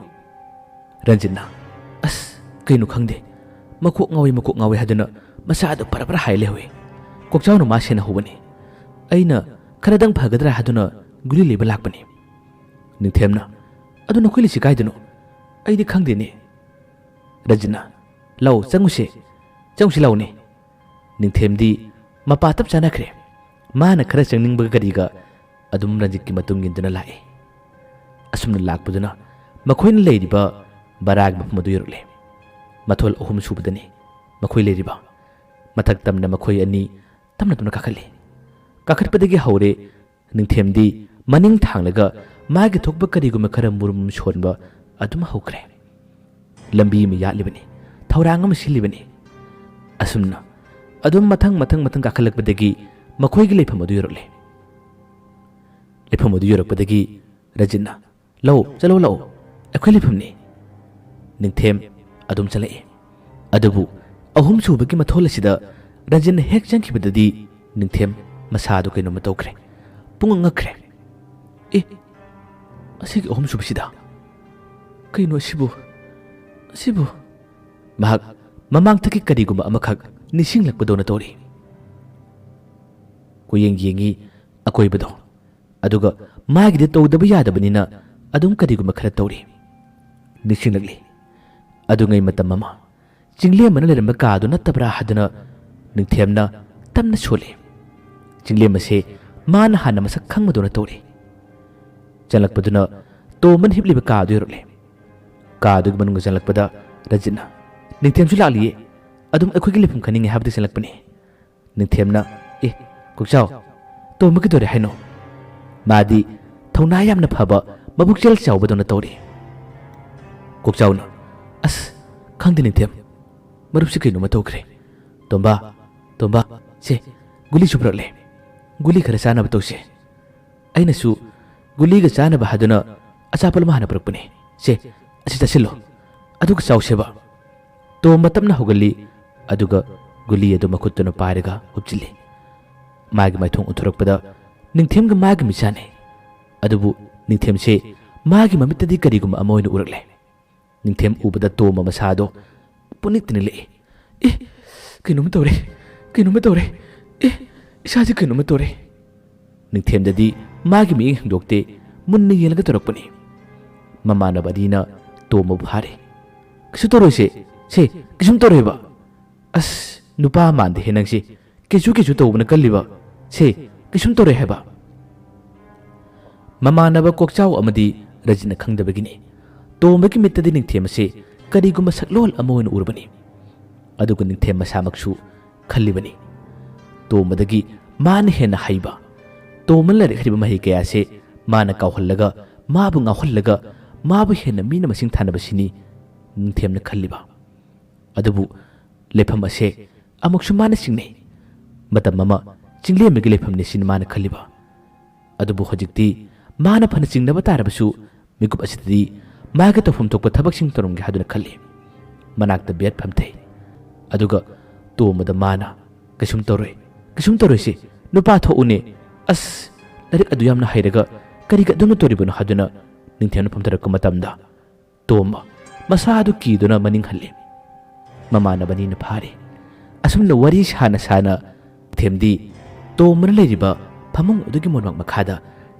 ꯔꯟꯖꯤꯠꯅ, "ꯑꯁ, ꯀꯩꯅꯣ ꯈꯪꯗꯦ꯫ ꯃꯀꯣꯛ ꯉꯥꯎꯏ, ꯃꯀꯣꯛ ꯉꯥꯎꯏ ꯍꯥꯏꯗꯨꯅ ꯃꯁꯥꯗꯣ ꯄꯔ ꯄꯔ ꯍꯥꯏ ꯂꯩꯍꯧꯏ꯫ ꯀꯣꯛꯆꯥꯎꯅ ꯃꯥ ꯁꯦꯟꯅꯍꯧꯕꯅꯤ꯫ ꯑꯩꯅ ꯈꯔꯗꯪ ꯐꯒꯗ꯭ꯔꯥ ꯍꯥꯏꯗꯨꯅ ꯒꯨꯂꯤ ꯂꯩꯕ ꯂꯥꯛꯄꯅꯤ"꯫ ꯅꯤꯡꯊꯦꯝꯅ, "ꯑꯗꯨ ꯅꯈꯣꯏ ꯂꯩꯁꯤ ꯀꯥꯏꯗꯅꯣ? ꯑꯩꯗꯤ ꯈꯪꯗꯦꯅꯦ"꯫ ꯔꯟꯖꯤꯠꯅ, "ꯂꯥꯛꯑꯣ, ꯆꯪꯉꯨꯁꯦ꯫ ꯆꯪꯉꯨꯁꯤ ꯂꯥꯛꯑꯣꯅꯦ"꯫ ꯅꯤꯡꯊꯦꯝꯗꯤ ꯃꯄꯥ ꯇꯞ ꯆꯥꯅꯈ꯭ꯔꯦ꯫ ꯃꯥꯅ ꯈꯔ ꯆꯪꯅꯤꯡꯕꯒ ꯀꯔꯤꯒ ꯑꯗꯨꯝ ꯔꯟꯖꯤꯠꯀꯤ ꯃꯇꯨꯡ ꯏꯟꯗꯨꯅ ꯂꯥꯛꯏ꯫ ꯑꯁꯨꯝꯅ ꯂꯥꯛꯄꯗꯨꯅ ꯃꯈꯣꯏꯅ ꯂꯩꯔꯤꯕ ꯕꯔꯥꯒꯤ ꯃꯐꯝ ꯑꯗꯨ ꯌꯧꯔꯛꯂꯦ꯫ ꯃꯊꯣꯜ ꯑꯍꯨꯝ ꯁꯨꯕꯗꯅꯤ ꯃꯈꯣꯏ ꯂꯩꯔꯤꯕ꯫ ꯃꯊꯛ ꯇꯝꯅ ꯃꯈꯣꯏ ꯑꯅꯤ ꯇꯞꯅ ꯇꯞꯅ ꯀꯥꯈꯠꯂꯤ꯫ ꯀꯥꯈꯠꯄꯗꯒꯤ ꯍꯧꯔꯦ꯫ ꯅꯤꯡꯊꯦꯝꯗꯤ ꯃꯅꯤꯡ ꯊꯥꯡꯂꯒ ꯃꯥꯒꯤ ꯊꯣꯛꯄ ꯀꯔꯤꯒꯨꯝꯕ ꯈꯔ ꯃꯨꯔꯨꯝ ꯁꯣꯟꯕ ꯑꯗꯨꯝ ꯍꯧꯈ꯭ꯔꯦ꯫ ꯂꯝꯕꯤ ꯑꯃ ꯌꯥꯠꯂꯤꯕꯅꯤ, ꯊꯧꯔꯥꯡ ꯑꯃ ꯁꯤꯜꯂꯤꯕꯅꯤ꯫ ꯑꯁꯨꯝꯅ ꯑꯗꯨꯝ ꯃꯊꯪ ꯃꯊꯪ ꯃꯊꯪ ꯀꯥꯈꯠꯂꯛꯄꯗꯒꯤ ꯃꯈꯣꯏꯒꯤ ꯂꯩꯐꯝ ꯑꯗꯨ ꯌꯧꯔꯛꯂꯦ꯫ ꯂꯩꯐꯝ ꯑꯗꯨ ꯌꯧꯔꯛꯄꯗꯒꯤ ꯔꯟꯖꯤꯠꯅ, "ꯂꯧ, ꯆꯠꯂꯣ, ꯂꯥꯛꯑꯣ, ꯑꯩꯈꯣꯏ ꯂꯩꯐꯝꯅꯤ꯫" ꯅꯤꯡꯊꯦꯝ ꯑꯗꯨꯝ ꯆꯠꯂꯛꯏ꯫ ꯑꯗꯨꯕꯨ ꯑꯍꯨꯝꯁꯨꯕꯒꯤ ꯃꯊꯣꯜ ꯑꯁꯤꯗ ꯔꯟꯖꯤꯠꯅ ꯍꯦꯛ ꯆꯪꯈꯤꯕꯗꯗꯤ ꯅꯤꯡꯊꯦꯝ ꯃꯁꯥꯗꯨ ꯀꯩꯅꯣꯝꯃ ꯇꯧꯈ꯭ꯔꯦ꯫ ꯄꯨꯡꯉꯛ ꯉꯛꯈ꯭ꯔꯦ꯫ "ꯑꯦ, ꯑꯁꯤꯒꯤ ꯑꯍꯨꯝꯁꯨꯕꯁꯤꯗ? ꯀꯩꯅꯣ ꯑꯁꯤꯕꯨ? ꯑꯁꯤꯕꯨ?" ꯃꯍꯥꯛ ꯃꯃꯥꯡꯊꯛꯀꯤ ꯀꯔꯤꯒꯨꯝꯕ ꯑꯃꯈꯛ ꯅꯤꯡꯁꯤꯡꯂꯛꯄꯗꯧꯅ ꯇꯧꯔꯤ꯫ ꯀꯣꯏꯌꯦꯡ ꯌꯦꯡꯉꯤ ꯑꯀꯣꯏꯕꯗꯣ꯫ ꯑꯗꯨꯒ ꯃꯥꯒꯤꯗꯤ ꯇꯧꯗꯕ ꯌꯥꯗꯕꯅꯤꯅ ꯑꯗꯨꯝ ꯀꯔꯤꯒꯨꯝꯕ ꯈꯔ ꯇꯧꯔꯤ꯫ ꯅꯤꯡꯁꯤꯡꯂꯛꯂꯤ꯫ ꯑꯗꯨꯉꯩ ꯃꯇꯝ ꯑꯃ ꯆꯤꯡꯂꯦꯝꯕꯅ ꯂꯩꯔꯝꯕ ꯀꯥꯗꯨ ꯅꯠꯇꯕ꯭ꯔꯥ ꯍꯥꯏꯗꯨꯅ ꯅꯤꯡꯊꯦꯝꯅ ꯇꯞꯅ ꯁꯣꯜꯂꯤ꯫ ꯆꯤꯡꯂꯦꯝꯕꯁꯦ ꯃꯥꯅ ꯍꯥꯟꯅ ꯃꯁꯛ ꯈꯪꯕꯗꯧꯅ ꯇꯧꯔꯤ꯫ ꯆꯪꯂꯛꯄꯗꯨꯅ ꯇꯣꯝꯕꯅ ꯍꯤꯞꯂꯤꯕ ꯀꯥꯗꯨ ꯌꯧꯔꯛꯂꯦ꯫ ꯀꯥꯗꯨꯒꯤ ꯃꯅꯨꯡꯗ ꯆꯪꯂꯛꯄꯗ ꯔꯟꯖꯤꯠꯅ, "ꯅꯤꯡꯊꯦꯝꯁꯨ ꯂꯥꯛꯂꯤꯌꯦ, ꯑꯗꯨꯝ ꯑꯩꯈꯣꯏꯒꯤ ꯂꯩꯐꯝ ꯈꯪꯅꯤꯡꯉꯦ ꯍꯥꯏꯕꯗꯤ ꯆꯪꯂꯛꯄꯅꯤ꯫" ꯅꯤꯡꯊꯦꯝꯅ, "ꯑꯦ, ꯀꯣꯛꯆꯥꯎ, ꯇꯣꯝꯕ ꯀꯩꯗꯧꯔꯦ ꯍꯥꯏꯅꯣ?" ꯃꯥꯗꯤ ꯊꯧꯅꯥ ꯌꯥꯝꯅ ꯐꯕ, ꯃꯕꯨꯛꯆꯦꯜ ꯆꯥꯎꯕꯗꯧꯅ ꯇꯧꯔꯤ꯫ ꯀꯣꯛꯆꯥꯎꯅ, "ꯑꯁ, ꯈꯪꯗꯦ ꯅꯤꯡꯊꯦꯝ, ꯃꯔꯨꯞꯁꯤ ꯀꯩꯅꯣꯝꯃ ꯇꯧꯈ꯭ꯔꯦ꯫ ꯇꯣꯝꯕ, ꯇꯣꯝꯕ, ꯁꯦ, ꯒꯨꯂꯤꯁꯨ ꯄꯨꯔꯛꯂꯦ꯫ ꯒꯨꯂꯤ ꯈꯔ ꯆꯥꯅꯕ ꯇꯧꯁꯦ꯫ ꯑꯩꯅꯁꯨ ꯒꯨꯂꯤꯒ ꯆꯥꯅꯕ ꯍꯥꯏꯗꯨꯅ ꯑꯆꯥꯄꯣꯠ ꯑꯃ ꯍꯥꯟꯅ ꯄꯨꯔꯛꯄꯅꯦ꯫ ꯁꯦ, ꯑꯁꯤ ꯆꯥꯁꯤꯜꯂꯣ, ꯑꯗꯨꯒ ꯆꯥꯎꯁꯦꯕ꯫" ꯇꯣꯝꯕ ꯇꯞꯅ ꯍꯧꯒꯠꯂꯤ, ꯑꯗꯨꯒ ꯒꯨꯂꯤ ꯑꯗꯨ ꯃꯈꯨꯠꯇꯨꯅ ꯄꯥꯏꯔꯒ ꯍꯨꯞꯆꯤꯜꯂꯤ꯫ ꯃꯥꯒꯤ ꯃꯥꯏꯊꯣꯡ ꯎꯠꯊꯣꯔꯛꯄꯗ ꯅꯤꯡꯊꯦꯝꯒ ꯃꯥꯒꯤ ꯃꯤꯠ ꯆꯥꯟꯅꯩ꯫ ꯑꯗꯨꯕꯨ ꯅꯤꯡꯊꯦꯝꯁꯦ ꯃꯥꯒꯤ ꯃꯃꯤꯠꯇꯗꯤ ꯀꯔꯤꯒꯨꯝꯕ ꯑꯃ ꯑꯣꯏꯅ ꯎꯔꯛꯂꯦ꯫ ꯅꯤꯡꯊꯦꯝ ꯎꯕꯗ ꯇꯣꯝꯕ ꯃꯁꯥꯗꯣ ꯄꯨꯅꯤꯛꯇ ꯅꯤꯛꯂꯛꯏ꯫ "ꯑꯦ, ꯀꯩꯅꯣꯝꯃ ꯇꯧꯔꯦ, ꯀꯩꯅꯣꯝꯃ ꯇꯧꯔꯦ, ꯑꯦ, ꯏꯁꯥꯁꯦ ꯀꯩꯅꯣꯝꯃ ꯇꯧꯔꯦ꯫" ꯅꯤꯡꯊꯦꯝꯗꯗꯤ ꯃꯥꯒꯤ ꯃꯤꯠꯌꯦꯡ ꯍꯦꯟꯗꯣꯛꯇꯦ, ꯃꯨꯟꯅ ꯌꯦꯡꯂꯒ ꯇꯧꯔꯛꯄꯅꯤ꯫ ꯃꯃꯥꯟꯅꯕ ꯑꯅꯤꯅ ꯇꯣꯝꯕꯕꯨ ꯐꯥꯔꯦ꯫ "ꯀꯩꯁꯨ ꯇꯧꯔꯣꯏꯁꯦ, ꯁꯦ, ꯀꯩꯁꯨꯝ ꯇꯧꯔꯣꯏꯕ꯫" "ꯑꯁ, ꯅꯨꯄꯥ ꯃꯥꯟꯗꯦꯍꯦ ꯅꯪꯁꯦ, ꯀꯩꯁꯨ ꯀꯩꯁꯨ ꯇꯧꯕꯅ ꯀꯜꯂꯤꯕ, ꯁꯦ, ꯀꯩꯁꯨꯝ ꯇꯧꯔꯣꯏ ꯍꯥꯏꯕ꯫" ꯃꯃꯥꯟꯅꯕ ꯀꯣꯛꯆꯥꯎ ꯑꯃꯗꯤ ꯔꯟꯖꯤꯠꯅ ꯈꯪꯗꯕꯒꯤꯅꯤ꯫ ꯇꯣꯝꯕꯒꯤ ꯃꯤꯠꯇꯗꯤ ꯅꯤꯡꯊꯦꯝ ꯑꯁꯤ ꯀꯔꯤꯒꯨꯝꯕ ꯁꯛꯂꯣꯟ ꯑꯃ ꯑꯣꯏꯅ ꯎꯔꯕꯅꯤ꯫ ꯑꯗꯨꯒ ꯅꯤꯡꯊꯦꯝ ꯃꯁꯥꯃꯛꯁꯨ ꯈꯜꯂꯤꯕꯅꯤ, ꯇꯣꯝꯕꯗꯒꯤ ꯃꯥꯅ ꯍꯦꯟꯅ ꯍꯩꯕ, ꯇꯣꯝꯕꯅ ꯂꯥꯏꯔꯤꯛ ꯍꯩꯔꯤꯕ ꯃꯍꯩ ꯀꯌꯥꯁꯦ ꯃꯥꯅ ꯀꯥꯎꯍꯜꯂꯒ, ꯃꯥꯕꯨ ꯉꯥꯎꯍꯜꯂꯒ, ꯃꯥꯕꯨ ꯍꯦꯟꯅ ꯃꯤꯅ ꯃꯁꯤꯡ ꯊꯥꯅꯕꯁꯤꯅꯤ ꯅꯤꯡꯊꯦꯝꯅ ꯈꯜꯂꯤꯕ꯫ ꯑꯗꯨꯕꯨ ꯂꯩꯐꯝ ꯑꯁꯦ ꯑꯃꯨꯛꯁꯨ ꯃꯥꯅ ꯆꯤꯡꯅꯩ꯫ ꯃꯇꯝ ꯑꯃ ꯆꯤꯡꯂꯦꯝꯕꯒꯤ ꯂꯩꯐꯝꯅꯤ ꯁꯤꯅ ꯃꯥꯅ ꯈꯜꯂꯤꯕ꯫ ꯑꯗꯨꯕꯨ ꯍꯧꯖꯤꯛꯇꯤ ꯃꯥꯅ ꯐꯅ ꯆꯤꯡꯅꯕ ꯇꯥꯔꯕꯁꯨ, ꯃꯤꯀꯨꯞ ꯑꯁꯤꯗꯗꯤ ꯃꯥꯒꯤ ꯇꯧꯐꯝ ꯊꯣꯛꯄ ꯊꯕꯛꯁꯤꯡ ꯇꯧꯔꯝꯒꯦ ꯍꯥꯏꯗꯨꯅ ꯈꯜꯂꯤ꯫ ꯃꯅꯥꯛꯇ ꯕꯦꯠ ꯐꯝꯊꯩ꯫ ꯑꯗꯨꯒ ꯇꯣꯝꯕꯗ ꯃꯥꯅ, "ꯀꯩꯁꯨꯝ ꯇꯧꯔꯣꯏ, ꯀꯩꯁꯨꯝ ꯇꯧꯔꯣꯏꯁꯦ, ꯅꯨꯄꯥ ꯊꯣꯛꯎꯅꯦ꯫ ꯑꯁ, ꯂꯥꯏꯔꯤꯛ ꯑꯗꯨ ꯌꯥꯝꯅ ꯍꯩꯔꯒ ꯀꯔꯤꯒꯤ ꯑꯗꯨꯝꯅ ꯇꯧꯔꯤꯕꯅꯣ?" ꯍꯥꯏꯗꯨꯅ ꯅꯤꯡꯊꯦꯝꯅ ꯐꯝꯊꯔꯛꯄ ꯃꯇꯝꯗ, ꯇꯣꯝꯕ ꯃꯁꯥꯗꯨ ꯀꯤꯗꯨꯅ ꯃꯅꯤꯡ ꯍꯜꯂꯤ꯫ ꯃꯃꯥꯟꯅꯕꯅꯤꯅ ꯐꯥꯔꯤ꯫ ꯑꯁꯨꯝꯅ ꯋꯥꯔꯤ ꯁꯥꯅ ꯁꯥꯅ ꯊꯦꯝꯗꯤ ꯇꯣꯝꯕꯅ ꯂꯩꯔꯤꯕ ꯐꯃꯨꯡ ꯑꯗꯨꯒꯤ ꯃꯣꯟꯕꯥꯡ ꯃꯈꯥꯗ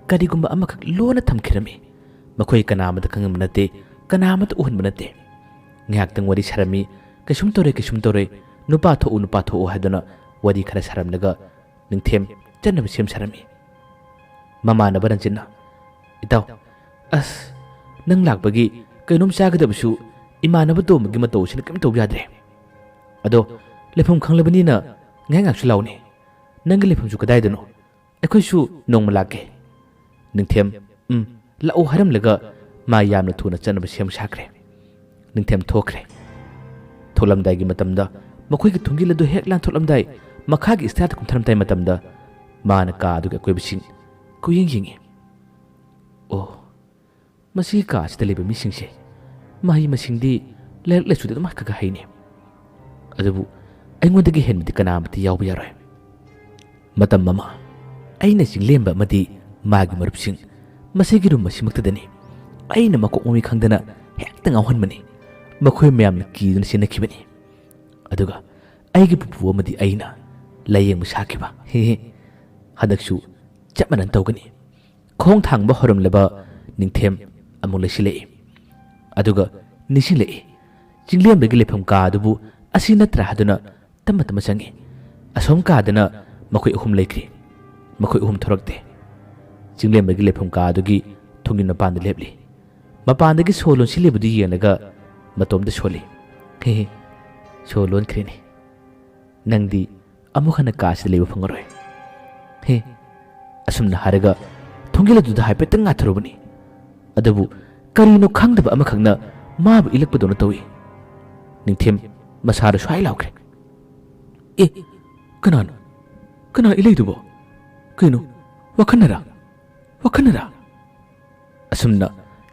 ꯀꯔꯤꯒꯨꯝꯕ ꯑꯃꯈꯛ ꯂꯣꯟꯅ ꯊꯝꯈꯤꯔꯝꯃꯤ꯫ ꯃꯈꯣꯏ ꯀꯅꯥ ꯑꯃꯇ ꯈꯪꯍꯟꯕ ꯅꯠꯇꯦ, ꯀꯅꯥ ꯑꯃꯇ ꯎꯍꯟꯕ ꯅꯠꯇꯦ꯫ ꯉꯥꯏꯍꯥꯛꯇꯪ ꯋꯥꯔꯤ ꯁꯥꯔꯝꯃꯤ꯫ "ꯀꯩꯁꯨꯝ ꯇꯧꯔꯣꯏ, ꯀꯩꯁꯨꯝ ꯇꯧꯔꯣꯏ, ꯅꯨꯄꯥ ꯊꯣꯛꯎ, ꯅꯨꯄꯥ ꯊꯣꯛꯎ" ꯍꯥꯏꯗꯨꯅ ꯋꯥꯔꯤ ꯈꯔ ꯁꯥꯔꯝꯂꯒ ꯅꯤꯡꯊꯦꯝ ꯆꯠꯅꯕ ꯁꯦꯝ ꯁꯥꯔꯝꯃꯤ꯫ ꯃꯃꯥꯟꯅꯕ ꯔꯟꯖꯤꯠꯅ, "ꯏꯇꯥꯎ, ꯑꯁ, ꯅꯪ ꯂꯥꯛꯄꯒꯤ ꯀꯩꯅꯣꯝ ꯆꯥꯒꯗꯕꯁꯨ ꯏꯃꯥꯟꯅꯕ ꯇꯣꯝꯕꯒꯤ ꯃꯇꯧ ꯑꯁꯤꯅ ꯀꯔꯤꯝ ꯇꯧꯕ ꯌꯥꯗ꯭ꯔꯦ꯫ ꯑꯗꯣ ꯂꯩꯐꯝ ꯈꯪꯂꯕꯅꯤꯅ ꯉꯥꯏꯍꯥꯛ ꯉꯥꯏꯍꯥꯛꯁꯨ ꯂꯥꯛꯎꯅꯦ꯫ ꯅꯪꯒꯤ ꯂꯩꯐꯝꯁꯨ ꯀꯗꯥꯏꯗꯅꯣ? ꯑꯩꯈꯣꯏꯁꯨ ꯅꯣꯡꯃ ꯂꯥꯛꯀꯦ꯫" ꯅꯤꯡꯊꯦꯝ, "ꯎꯝ, ꯂꯥꯛꯎ" ꯍꯥꯏꯔꯝꯂꯒ ꯃꯥ ꯌꯥꯝꯅ ꯊꯨꯅ ꯆꯠꯅꯕ ꯁꯦꯝ ꯁꯥꯈ꯭ꯔꯦ꯫ ꯅꯤꯡꯊꯦꯝ ꯊꯣꯛꯈ꯭ꯔꯦ꯫ ꯊꯣꯛꯂꯝꯗꯥꯏꯒꯤ ꯃꯇꯝꯗ ꯃꯈꯣꯏꯒꯤ ꯊꯣꯡꯖꯤꯜ ꯑꯗꯨ ꯍꯦꯛ ꯂꯥꯟꯊꯣꯛꯂꯝꯗꯥꯏ, ꯃꯈꯥꯒꯤ ꯁ꯭ꯇꯦꯌꯔꯗ ꯀꯨꯝꯊꯔꯝꯗꯥꯏ ꯃꯇꯝꯗ ꯃꯥꯅ ꯀꯥ ꯑꯗꯨꯒꯤ ꯑꯀꯣꯏꯕꯁꯤꯡ ꯀꯣꯏꯌꯦꯡ ꯌꯦꯡꯉꯤ꯫ "ꯑꯣ, ꯃꯁꯤꯒꯤ ꯀꯥ ꯑꯁꯤꯗ ꯂꯩꯕ ꯃꯤꯁꯤꯡꯁꯦ ꯃꯍꯩ ꯃꯁꯤꯡꯗꯤ ꯂꯥꯏꯔꯤꯛ ꯂꯥꯏꯁꯨꯗꯤ ꯑꯗꯨꯝ ꯈꯔ ꯈꯔ ꯍꯩꯅꯤ꯫ ꯑꯗꯨꯕꯨ ꯑꯩꯉꯣꯟꯗꯒꯤ ꯍꯦꯟꯕꯗꯤ ꯀꯅꯥ ꯑꯃꯠꯇ ꯌꯥꯎꯕ ꯌꯥꯔꯣꯏ꯫" ꯃꯇꯝ ꯑꯃ ꯑꯩꯅ ꯆꯤꯡꯂꯦꯝꯕ ꯑꯃꯗꯤ ꯃꯥꯒꯤ ꯃꯔꯨꯞꯁꯤꯡ ꯃꯁꯤꯒꯤ ꯔꯨꯝ ꯑꯁꯤꯃꯛꯇꯗꯅꯤ ꯑꯩꯅ ꯃꯀꯣꯛ ꯃꯃꯤ ꯈꯪꯗꯅ ꯍꯦꯛꯇ ꯉꯥꯎꯍꯟꯕꯅꯤ꯫ ꯃꯈꯣꯏ ꯃꯌꯥꯝꯅ ꯀꯤꯗꯨꯅ ꯆꯦꯟꯅꯈꯤꯕꯅꯤ꯫ ꯑꯗꯨꯒ ꯑꯩꯒꯤ ꯄꯨꯄꯨ ꯑꯃꯗꯤ ꯑꯩꯅ ꯂꯥꯏꯌꯦꯡꯕ ꯁꯥꯈꯤꯕ꯫ ꯍꯦ ꯍꯦ꯫ ꯍꯟꯗꯛꯁꯨ ꯆꯞ ꯃꯥꯟꯅꯅ ꯇꯧꯒꯅꯤ꯫ ꯈꯣꯡ ꯊꯥꯡꯕ ꯍꯧꯔꯝꯂꯕ ꯅꯤꯡꯊꯦꯝ ꯑꯃꯨꯛ ꯂꯩꯁꯤꯜꯂꯛꯏ꯫ ꯑꯗꯨꯒ ꯅꯤꯡꯁꯤꯡꯂꯛꯏ, ꯆꯤꯡꯂꯦꯝꯕꯒꯤ ꯂꯩꯐꯝ ꯀꯥ ꯑꯗꯨꯕꯨ ꯑꯁꯤ ꯅꯠꯇ꯭ꯔꯥ ꯍꯥꯏꯗꯨꯅ ꯇꯞꯅ ꯇꯞꯅ ꯆꯪꯏ꯫ ꯑꯁꯣꯝ ꯀꯥꯗꯅ ꯃꯈꯣꯏ ꯑꯍꯨꯝ ꯂꯩꯈ꯭ꯔꯤ꯫ ꯃꯈꯣꯏ ꯑꯍꯨꯝ ꯊꯣꯔꯛꯇꯦ꯫ ꯆꯤꯡꯂꯦꯝꯕꯒꯤ ꯂꯩꯐꯝ ꯀꯥ ꯑꯗꯨꯒꯤ ꯊꯣꯡꯒꯤ ꯃꯄꯥꯟꯗ ꯂꯦꯞꯂꯤ꯫ ꯃꯄꯥꯟꯗꯒꯤ ꯁꯣ ꯂꯣꯟꯁꯤꯜꯂꯤꯕꯗꯨ ꯌꯦꯡꯂꯒ ꯃꯇꯣꯝꯇ ꯁꯣꯜꯂꯤ꯫ "ꯍꯦ ꯍꯦ, ꯁꯣ ꯂꯣꯟꯈ꯭ꯔꯦꯅꯦ꯫ ꯅꯪꯗꯤ ꯑꯃꯨꯛ ꯍꯟꯅ ꯀꯥ ꯑꯁꯤꯗ ꯂꯩꯕ ꯐꯪꯉꯔꯣꯏ꯫" "ꯍꯦ," ꯑꯁꯨꯝꯅ ꯍꯥꯏꯔꯒ ꯊꯣꯡꯒꯤꯜ ꯑꯗꯨꯗ ꯍꯥꯏꯐꯦꯠꯇꯪ ꯉꯥꯊꯔꯨꯕꯅꯤ꯫ ꯑꯗꯨꯕꯨ ꯀꯔꯤꯅꯣ ꯈꯪꯗꯕ ꯑꯃꯈꯛꯅ ꯃꯥꯕꯨ ꯏꯜꯂꯛꯄꯗꯧꯅ ꯇꯧꯏ꯫ ꯅꯤꯡꯊꯦꯝ ꯃꯁꯥꯗ ꯁ꯭ꯋꯥꯏ ꯂꯥꯎꯈ꯭ꯔꯦ꯫ "ꯑꯦ, ꯀꯅꯥꯅꯣ? ꯀꯅꯥ ꯏꯜꯂꯛꯏꯗꯨꯕꯣ? ꯀꯩꯅꯣ, ꯋꯥꯈꯟꯅꯔꯥ? ꯋꯥꯈꯟꯅꯔꯥ?" ꯑꯁꯨꯝꯅ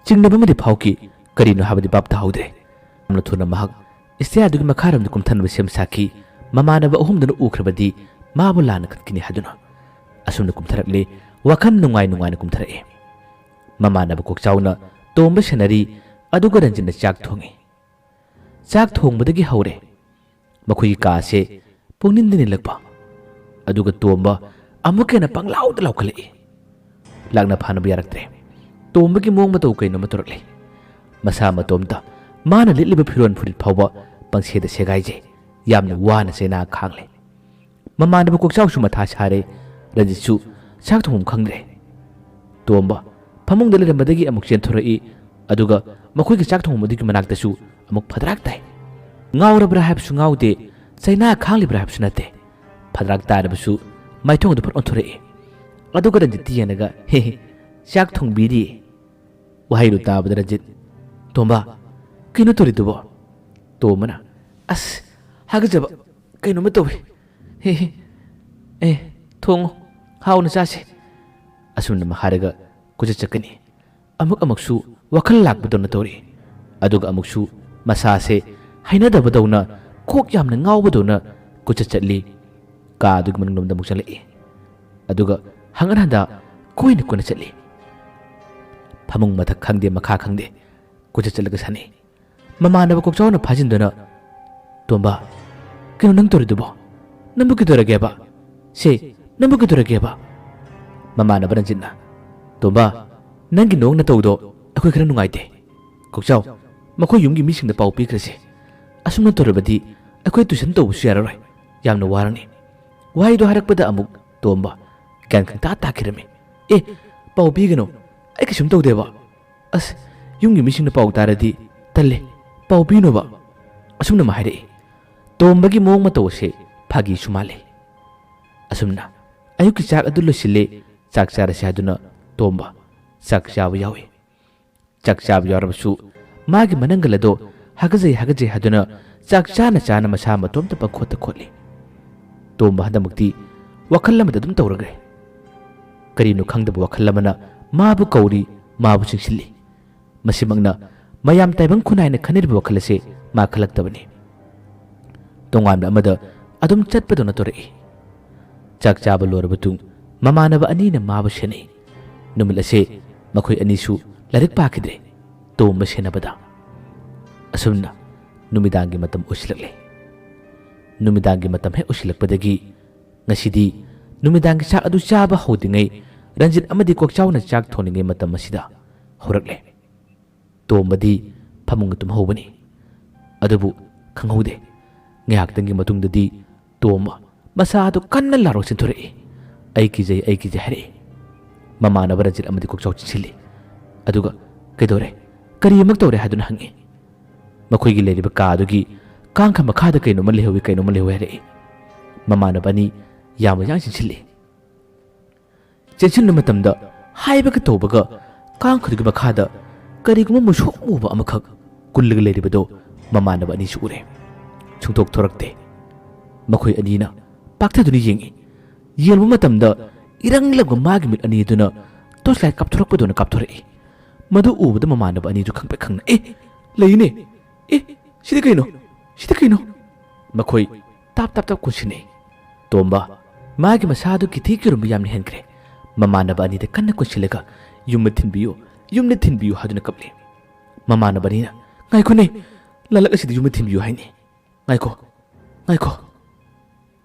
ꯆꯤꯡꯅꯕ ꯑꯃꯗꯤ ꯐꯥꯎꯈꯤ, ꯀꯔꯤꯅꯣ ꯍꯥꯏꯕꯗꯤ ꯚꯥꯞ ꯇꯥꯍꯧꯗ꯭ꯔꯦ꯫ ꯌꯥꯝꯅ ꯊꯨꯅ ꯃꯍꯥꯛ stair ꯑꯗꯨꯒꯤ ꯃꯈꯥꯔꯣꯝꯗ ꯀꯨꯝꯊꯅꯕ ꯁꯦꯝ ꯁꯥꯈꯤ꯫ ꯃꯃꯥꯟꯅꯕ ꯑꯍꯨꯝꯗꯨꯅ ꯎꯈ꯭ꯔꯕꯗꯤ ꯃꯥꯕꯨ ꯂꯥꯟꯅ ꯈꯟꯈꯤꯅꯤ ꯍꯥꯏꯗꯨꯅ꯫ ꯑꯁꯨꯝꯅ ꯀꯨꯝꯊꯔꯛꯂꯦ, ꯋꯥꯈꯜ ꯅꯨꯡꯉꯥꯏ ꯅꯨꯡꯉꯥꯏꯅ ꯀꯨꯝꯊꯔꯛꯑꯦ꯫ ꯃꯃꯥꯟꯅꯕ ꯀꯣꯛꯆꯥꯎꯅ ꯇꯣꯝꯕ ꯁꯦꯟꯅꯔꯤ, ꯑꯗꯨꯒ ꯔꯟꯖꯤꯠꯅ ꯆꯥꯛ ꯊꯣꯡꯉꯤ꯫ ꯆꯥꯛ ꯊꯣꯡꯕꯗꯒꯤ ꯍꯧꯔꯦ꯫ ꯃꯈꯣꯏꯒꯤ ꯀꯥꯁꯦ ꯄꯨꯡꯅꯤꯟꯗ ꯅꯤꯜꯂꯛꯄ꯫ ꯑꯗꯨꯒ ꯇꯣꯝꯕ ꯑꯃꯨꯛꯀ ꯍꯦꯟꯅ ꯄꯪꯂꯥꯎꯗ ꯂꯥꯎꯈꯠꯂꯛꯏ꯫ ꯂꯥꯛꯅ ꯐꯥꯅꯕ ꯌꯥꯔꯛꯇ꯭ꯔꯦ꯫ ꯇꯣꯝꯕꯒꯤ ꯃꯑꯣꯡ ꯃꯇꯧ ꯀꯩꯅꯣꯝꯃ ꯇꯧꯔꯛꯂꯦ꯫ ꯃꯁꯥ ꯃꯇꯣꯝꯇ ꯃꯥꯅ ꯂꯤꯠꯂꯤꯕ ꯐꯤꯔꯣꯜ ꯐꯨꯔꯤꯠ ꯐꯥꯎꯕ ꯄꯪꯁꯦꯗ ꯁꯦꯒꯥꯏꯖꯩ꯫ ꯌꯥꯝꯅ ꯋꯥꯅ ꯆꯩꯅꯥ ꯈꯥꯡꯂꯦ꯫ ꯃꯃꯥꯟꯅꯕ ꯀꯣꯛꯆꯥꯎꯁꯨ ꯃꯊꯥ ꯁꯥꯔꯦ꯫ ꯔꯟꯖꯤꯠꯁꯨ ꯆꯥꯛ ꯊꯣꯡꯐꯝ ꯈꯪꯗ꯭ꯔꯦ꯫ ꯇꯣꯝꯕ ꯐꯃꯨꯡꯗ ꯂꯩꯔꯝꯕꯗꯒꯤ ꯑꯃꯨꯛ ꯆꯦꯟꯊꯣꯔꯛꯏ꯫ ꯑꯗꯨꯒ ꯃꯈꯣꯏꯒꯤ ꯆꯥꯛ ꯊꯣꯡꯐꯝ ꯑꯗꯨꯒꯤ ꯃꯅꯥꯛꯇꯁꯨ ꯑꯃꯨꯛ ꯐꯗ꯭ꯔꯥꯛ ꯇꯥꯏ꯫ ꯉꯥꯎꯔꯕ꯭ꯔꯥ ꯍꯥꯏꯕꯁꯨ ꯉꯥꯎꯗꯦ, ꯆꯩꯅꯥ ꯈꯥꯡꯂꯤꯕ꯭ꯔꯥ ꯍꯥꯏꯕꯁꯨ ꯅꯠꯇꯦ꯫ ꯐꯗ꯭ꯔꯥꯛ ꯇꯥꯔꯕꯁꯨ ꯃꯥꯏꯊꯣꯡ ꯑꯗꯨ ꯐꯠ ꯑꯣꯟꯊꯣꯔꯛꯏ꯫ ꯑꯗꯨꯒ ꯔꯟꯖꯤꯠꯇꯤ ꯌꯦꯡꯂꯒ, "ꯍꯦ ꯍꯦ, ꯆꯥꯛ ꯊꯣꯡꯕꯤꯔꯤ?" ꯋꯥꯍꯩꯗꯨ ꯇꯥꯕꯗ ꯔꯟꯖꯤꯠ, "ꯇꯣꯝꯕ, ꯀꯩꯅꯣ ꯇꯧꯔꯤꯗꯨꯕꯣ?" ꯇꯣꯝꯕꯅ, "ꯑꯁ, ꯍꯥꯒꯠꯆꯕ ꯀꯩꯅꯣꯝꯃ ꯇꯧꯏ꯫ ꯍꯦ ꯍꯦ, ꯑꯦ, ꯊꯣꯡꯉꯣ, ꯍꯥꯎꯅ ꯆꯥꯁꯦ"꯫ ꯑꯁꯨꯝꯅ ꯍꯥꯏꯔꯒ ꯀꯣꯏꯆꯠ ꯆꯠꯀꯅꯤ꯫ ꯑꯃꯨꯛ ꯑꯃꯨꯛꯁꯨ ꯋꯥꯈꯜ ꯂꯥꯛꯄꯗꯧꯅ ꯇꯧꯔꯤ꯫ ꯑꯗꯨꯒ ꯑꯃꯨꯛꯁꯨ ꯃꯁꯥꯁꯦ ꯍꯩꯅꯗꯕꯗꯧꯅ, ꯀꯣꯛ ꯌꯥꯝꯅ ꯉꯥꯎꯕꯗꯧꯅ ꯀꯣꯏꯆꯠ ꯆꯠꯂꯤ꯫ ꯀꯥ ꯑꯗꯨꯒꯤ ꯃꯅꯨꯡꯂꯣꯝꯗ ꯑꯃꯨꯛ ꯆꯪꯂꯛꯏ꯫ ꯑꯗꯨꯒ ꯍꯪꯒꯠ ꯍꯟꯗꯥ ꯀꯣꯏꯅ ꯀꯣꯏꯅ ꯆꯠꯂꯤ꯫ ꯐꯃꯨꯡ ꯃꯊꯛ ꯈꯪꯗꯦ, ꯃꯈꯥ ꯈꯪꯗꯦ, ꯀꯣꯏꯆꯠ ꯆꯠꯂꯒ ꯁꯥꯟꯅꯩ꯫ ꯃꯃꯥꯟꯅꯕ ꯀꯣꯛꯆꯥꯎꯅ ꯐꯥꯖꯤꯟꯗꯨꯅ, "ꯇꯣꯝꯕ, ꯀꯩꯅꯣ ꯅꯪ ꯇꯧꯔꯤꯗꯨꯕꯣ? ꯅꯪꯕꯨ ꯀꯩꯗꯧꯔꯒꯦꯕ? ꯁꯦ, ꯅꯪꯕꯨ ꯀꯩꯗꯧꯔꯒꯦꯕ?" ꯃꯃꯥꯟꯅꯕ ꯔꯟꯖꯤꯠꯅ, "ꯇꯣꯝꯕ, ꯅꯪꯒꯤ ꯅꯑꯣꯡ ꯅꯇꯧꯗꯣ ꯑꯩꯈꯣꯏ ꯈꯔ ꯅꯨꯡꯉꯥꯏꯇꯦ꯫ ꯀꯣꯛꯆꯥꯎ, ꯃꯈꯣꯏ ꯌꯨꯝꯒꯤ ꯃꯤꯁꯤꯡꯗ ꯄꯥꯎ ꯄꯤꯈ꯭ꯔꯁꯦ꯫ ꯑꯁꯨꯝꯅ ꯇꯧꯔꯕꯗꯤ ꯑꯩꯈꯣꯏ tuition ꯇꯧꯕꯁꯨ ꯌꯥꯔꯔꯣꯏ꯫ ꯌꯥꯝꯅ ꯋꯥꯔꯅꯤ"꯫ ꯋꯥꯍꯩꯗꯣ ꯍꯥꯏꯔꯛꯄꯗ ꯑꯃꯨꯛ ꯇꯣꯝꯕ ꯒ꯭ꯌꯥꯟ ꯈꯪꯇꯥ ꯇꯥꯈꯤꯔꯝꯃꯤ꯫ "ꯑꯦ, ꯄꯥꯎ ꯄꯤꯒꯅꯨ, ꯑꯩ ꯀꯩꯁꯨꯝ ꯇꯧꯗꯦꯕ꯫ ꯑꯁ, ꯌꯨꯝꯒꯤ ꯃꯤꯁꯤꯡꯅ ꯄꯥꯎ ꯇꯥꯔꯗꯤ ꯇꯜꯂꯦ, ꯄꯥꯎ ꯄꯤꯅꯨꯕ"꯫ ꯑꯁꯨꯝꯅ ꯑꯃ ꯍꯥꯏꯔꯛꯏ꯫ ꯇꯣꯝꯕꯒꯤ ꯃꯑꯣꯡ ꯃꯇꯧ ꯑꯁꯦ ꯐꯥꯒꯤꯁꯨ ꯃꯥꯜꯂꯤ꯫ ꯑꯁꯨꯝꯅ ꯑꯌꯨꯛꯀꯤ ꯆꯥꯛ ꯑꯗꯨ ꯂꯣꯏꯁꯤꯜꯂꯦ꯫ ꯆꯥꯛ ꯆꯥꯔꯁꯤ ꯍꯥꯏꯗꯨꯅ ꯇꯣꯝꯕ ꯆꯥꯛ ꯆꯥꯕ ꯌꯥꯎꯏ꯫ ꯆꯥꯛ ꯆꯥꯕ ꯌꯥꯎꯔꯕꯁꯨ ꯃꯥꯒꯤ ꯃꯅꯪꯒꯜ ꯑꯗꯣ ꯍꯥꯒꯖꯩ ꯍꯥꯒꯖꯩ ꯍꯥꯏꯗꯨꯅ ꯆꯥꯛ ꯆꯥꯅ ꯆꯥꯅ ꯃꯁꯥ ꯃꯇꯣꯝꯇ ꯄꯪꯈꯣꯠꯇ ꯈꯣꯠꯂꯤ꯫ ꯇꯣꯝꯕ ꯍꯟꯗꯛꯃꯛꯇꯤ ꯋꯥꯈꯜ ꯑꯃꯗ ꯑꯗꯨꯝ ꯇꯧꯔꯒ꯭ꯔꯦ꯫ ꯀꯔꯤꯅꯣ ꯈꯪꯗꯕ ꯋꯥꯈꯜ ꯑꯃꯅ ꯃꯥꯕꯨ ꯀꯧꯔꯤ, ꯃꯥꯕꯨ ꯆꯤꯡꯁꯤꯜꯂꯤ꯫ ꯃꯁꯤꯃꯛꯅ ꯃꯌꯥꯝ ꯇꯥꯏꯕꯪ ꯈꯨꯟꯅꯥꯏꯅ ꯈꯟꯅꯔꯤꯕ ꯋꯥꯈꯜ ꯑꯁꯦ ꯃꯥ ꯈꯜꯂꯛꯇꯕꯅꯤ꯫ ꯇꯣꯉꯥꯟꯕ ꯑꯃꯗ ꯑꯗꯨꯝ ꯆꯠꯄꯗꯧꯅ ꯇꯧꯔꯛꯏ꯫ ꯆꯥꯛ ꯆꯥꯕ ꯂꯣꯏꯔꯕ ꯃꯇꯨꯡ ꯃꯃꯥꯟꯅꯕ ꯑꯅꯤꯅ ꯃꯥꯕꯨ ꯁꯦꯟꯅꯩ꯫ ꯅꯨꯃꯤꯠ ꯑꯁꯦ ꯃꯈꯣꯏ ꯑꯅꯤꯁꯨ ꯂꯥꯏꯔꯤꯛ ꯄꯥꯈꯤꯗ꯭ꯔꯦ꯫ ꯇꯣꯝꯕ ꯁꯦꯟꯅꯕꯗ꯫ ꯑꯁꯨꯝꯅ ꯅꯨꯃꯤꯗꯥꯡꯒꯤ ꯃꯇꯝ ꯑꯣꯏꯁꯤꯜꯂꯛꯂꯦ꯫ ꯅꯨꯃꯤꯗꯥꯡꯒꯤ ꯃꯇꯝ ꯍꯦꯛ ꯑꯣꯏꯁꯤꯜꯂꯛꯄꯗꯒꯤ ꯉꯁꯤꯗꯤ ꯅꯨꯃꯤꯗꯥꯡꯒꯤ ꯆꯥꯛ ꯑꯗꯨ ꯆꯥꯕ ꯍꯧꯗ꯭ꯔꯤꯉꯩ ꯔꯟꯖꯤꯠ ꯑꯃꯗꯤ ꯀꯣꯛꯆꯥꯎꯅ ꯆꯥꯛ ꯊꯣꯡꯂꯤꯉꯩ ꯃꯇꯝ ꯑꯁꯤꯗ ꯍꯧꯔꯛꯂꯦ꯫ ꯇꯣꯝꯕꯗꯤ ꯐꯃꯨꯡꯗ ꯇꯨꯝꯍꯧꯕꯅꯤ꯫ ꯑꯗꯨꯕꯨ ꯈꯪꯍꯧꯗꯦ꯫ ꯉꯥꯏꯍꯥꯛꯇꯪꯒꯤ ꯃꯇꯨꯡꯗꯗꯤ ꯇꯣꯝꯕ ꯃꯁꯥ ꯑꯗꯨ ꯀꯟꯅ ꯂꯥꯎꯔꯒ ꯆꯦꯟꯊꯣꯔꯛꯏ꯫ "ꯑꯩ ꯀꯤꯖꯩ, ꯑꯩ ꯀꯤꯖꯩ" ꯍꯥꯏꯔꯛꯏ꯫ ꯃꯃꯥꯟꯅꯕ ꯔꯟꯖꯤꯠ ꯑꯃꯗꯤ ꯀꯣꯛꯆꯥꯎ ꯆꯦꯟꯁꯤꯜꯂꯤ꯫ ꯑꯗꯨꯒ "ꯀꯩꯗꯧꯔꯦ? ꯀꯔꯤ ꯑꯃꯨꯛ ꯇꯧꯔꯦ?" ꯍꯥꯏꯗꯨꯅ ꯍꯪꯉꯤ꯫ ꯃꯈꯣꯏꯒꯤ ꯂꯩꯔꯤꯕ ꯀꯥ ꯑꯗꯨꯒꯤ ꯀꯥꯡꯈ ꯃꯈꯥꯗ ꯀꯩꯅꯣꯝꯃ ꯂꯩꯍꯧꯏ, ꯀꯩꯅꯣꯝꯃ ꯂꯩꯍꯧꯏ ꯍꯥꯏꯔꯛꯏ꯫ ꯃꯃꯥꯟꯅꯕ ꯑꯅꯤ ꯌꯥꯝꯅ ꯌꯥꯡ ꯆꯦꯟꯁꯤꯜꯂꯤ꯫ ꯆꯦꯟꯁꯤꯟꯕ ꯃꯇꯝꯗ ꯍꯥꯏꯕꯒ ꯇꯧꯕꯒ ꯀꯥꯡꯈꯗꯨꯒꯤ ꯃꯈꯥꯗ ꯀꯔꯤꯒꯨꯝꯕ ꯃꯨꯁꯨꯛ ꯃꯨꯕ ꯑꯃꯈꯛ ꯀꯨꯜꯂꯒ ꯂꯩꯔꯤꯕꯗꯨ ꯃꯃꯥꯟꯅꯕ ꯑꯅꯤꯁꯨ ꯎꯔꯦ꯫ ꯁꯨꯡꯊꯣꯛ ꯊꯣꯔꯛꯇꯦ꯫ ꯃꯈꯣꯏ ꯑꯅꯤꯅ ꯄꯥꯛꯊꯗꯨꯅ ꯌꯦꯡꯏ꯫ ꯌꯦꯡꯕ ꯃꯇꯝꯗ ꯏꯔꯪ ꯂꯪꯕ ꯃꯥꯒꯤ ꯃꯤꯠ ꯑꯅꯤ ꯑꯗꯨꯅ torch light ꯀꯥꯞꯊꯣꯔꯛꯄꯗꯧꯅ ꯀꯥꯞꯊꯣꯔꯛꯏ꯫ ꯃꯗꯨ ꯎꯕꯗ ꯃꯃꯥꯟꯅꯕ ꯑꯅꯤꯗꯨ ꯈꯪꯄ꯭ꯔꯦꯛ ꯈꯪꯅ, "ꯑꯦ, ꯂꯩꯅꯦ! ꯑꯦ, ꯁꯤꯗꯤ ꯀꯩꯅꯣ? ꯁꯤꯗꯤ ꯀꯩꯅꯣ?" ꯃꯈꯣꯏ ꯇꯥꯞ ꯇꯥꯞ ꯇꯥꯞ ꯀꯨꯟꯁꯤꯟꯅꯩ꯫ ꯇꯣꯝꯕ, ꯃꯥꯒꯤ ꯃꯁꯥꯗꯨ ꯀꯤꯊꯤ ꯀꯤꯔꯨꯝꯕ ꯌꯥꯝꯅ ꯍꯦꯟꯈ꯭ꯔꯦ꯫ ꯃꯃꯥꯟꯅꯕ ꯑꯅꯤꯗ ꯀꯟꯅ ꯀꯨꯟꯁꯤꯜꯂꯒ, "ꯌꯨꯝꯗ ꯊꯤꯟꯕꯤꯌꯨ, ꯌꯨꯝꯗ ꯊꯤꯟꯕꯤꯌꯨ" ꯍꯥꯏꯗꯨꯅ ꯀꯞꯂꯤ꯫ ꯃꯃꯥꯟꯅꯕ ꯑꯅꯤꯅ, "ꯉꯥꯏꯈꯣꯅꯦ, ꯂꯥꯂꯛ ꯑꯁꯤꯗ ꯌꯨꯝꯗ ꯊꯤꯟꯕꯤꯌꯨ ꯍꯥꯏꯅꯤ꯫ ꯉꯥꯏꯈꯣ, ꯉꯥꯏꯈꯣ"꯫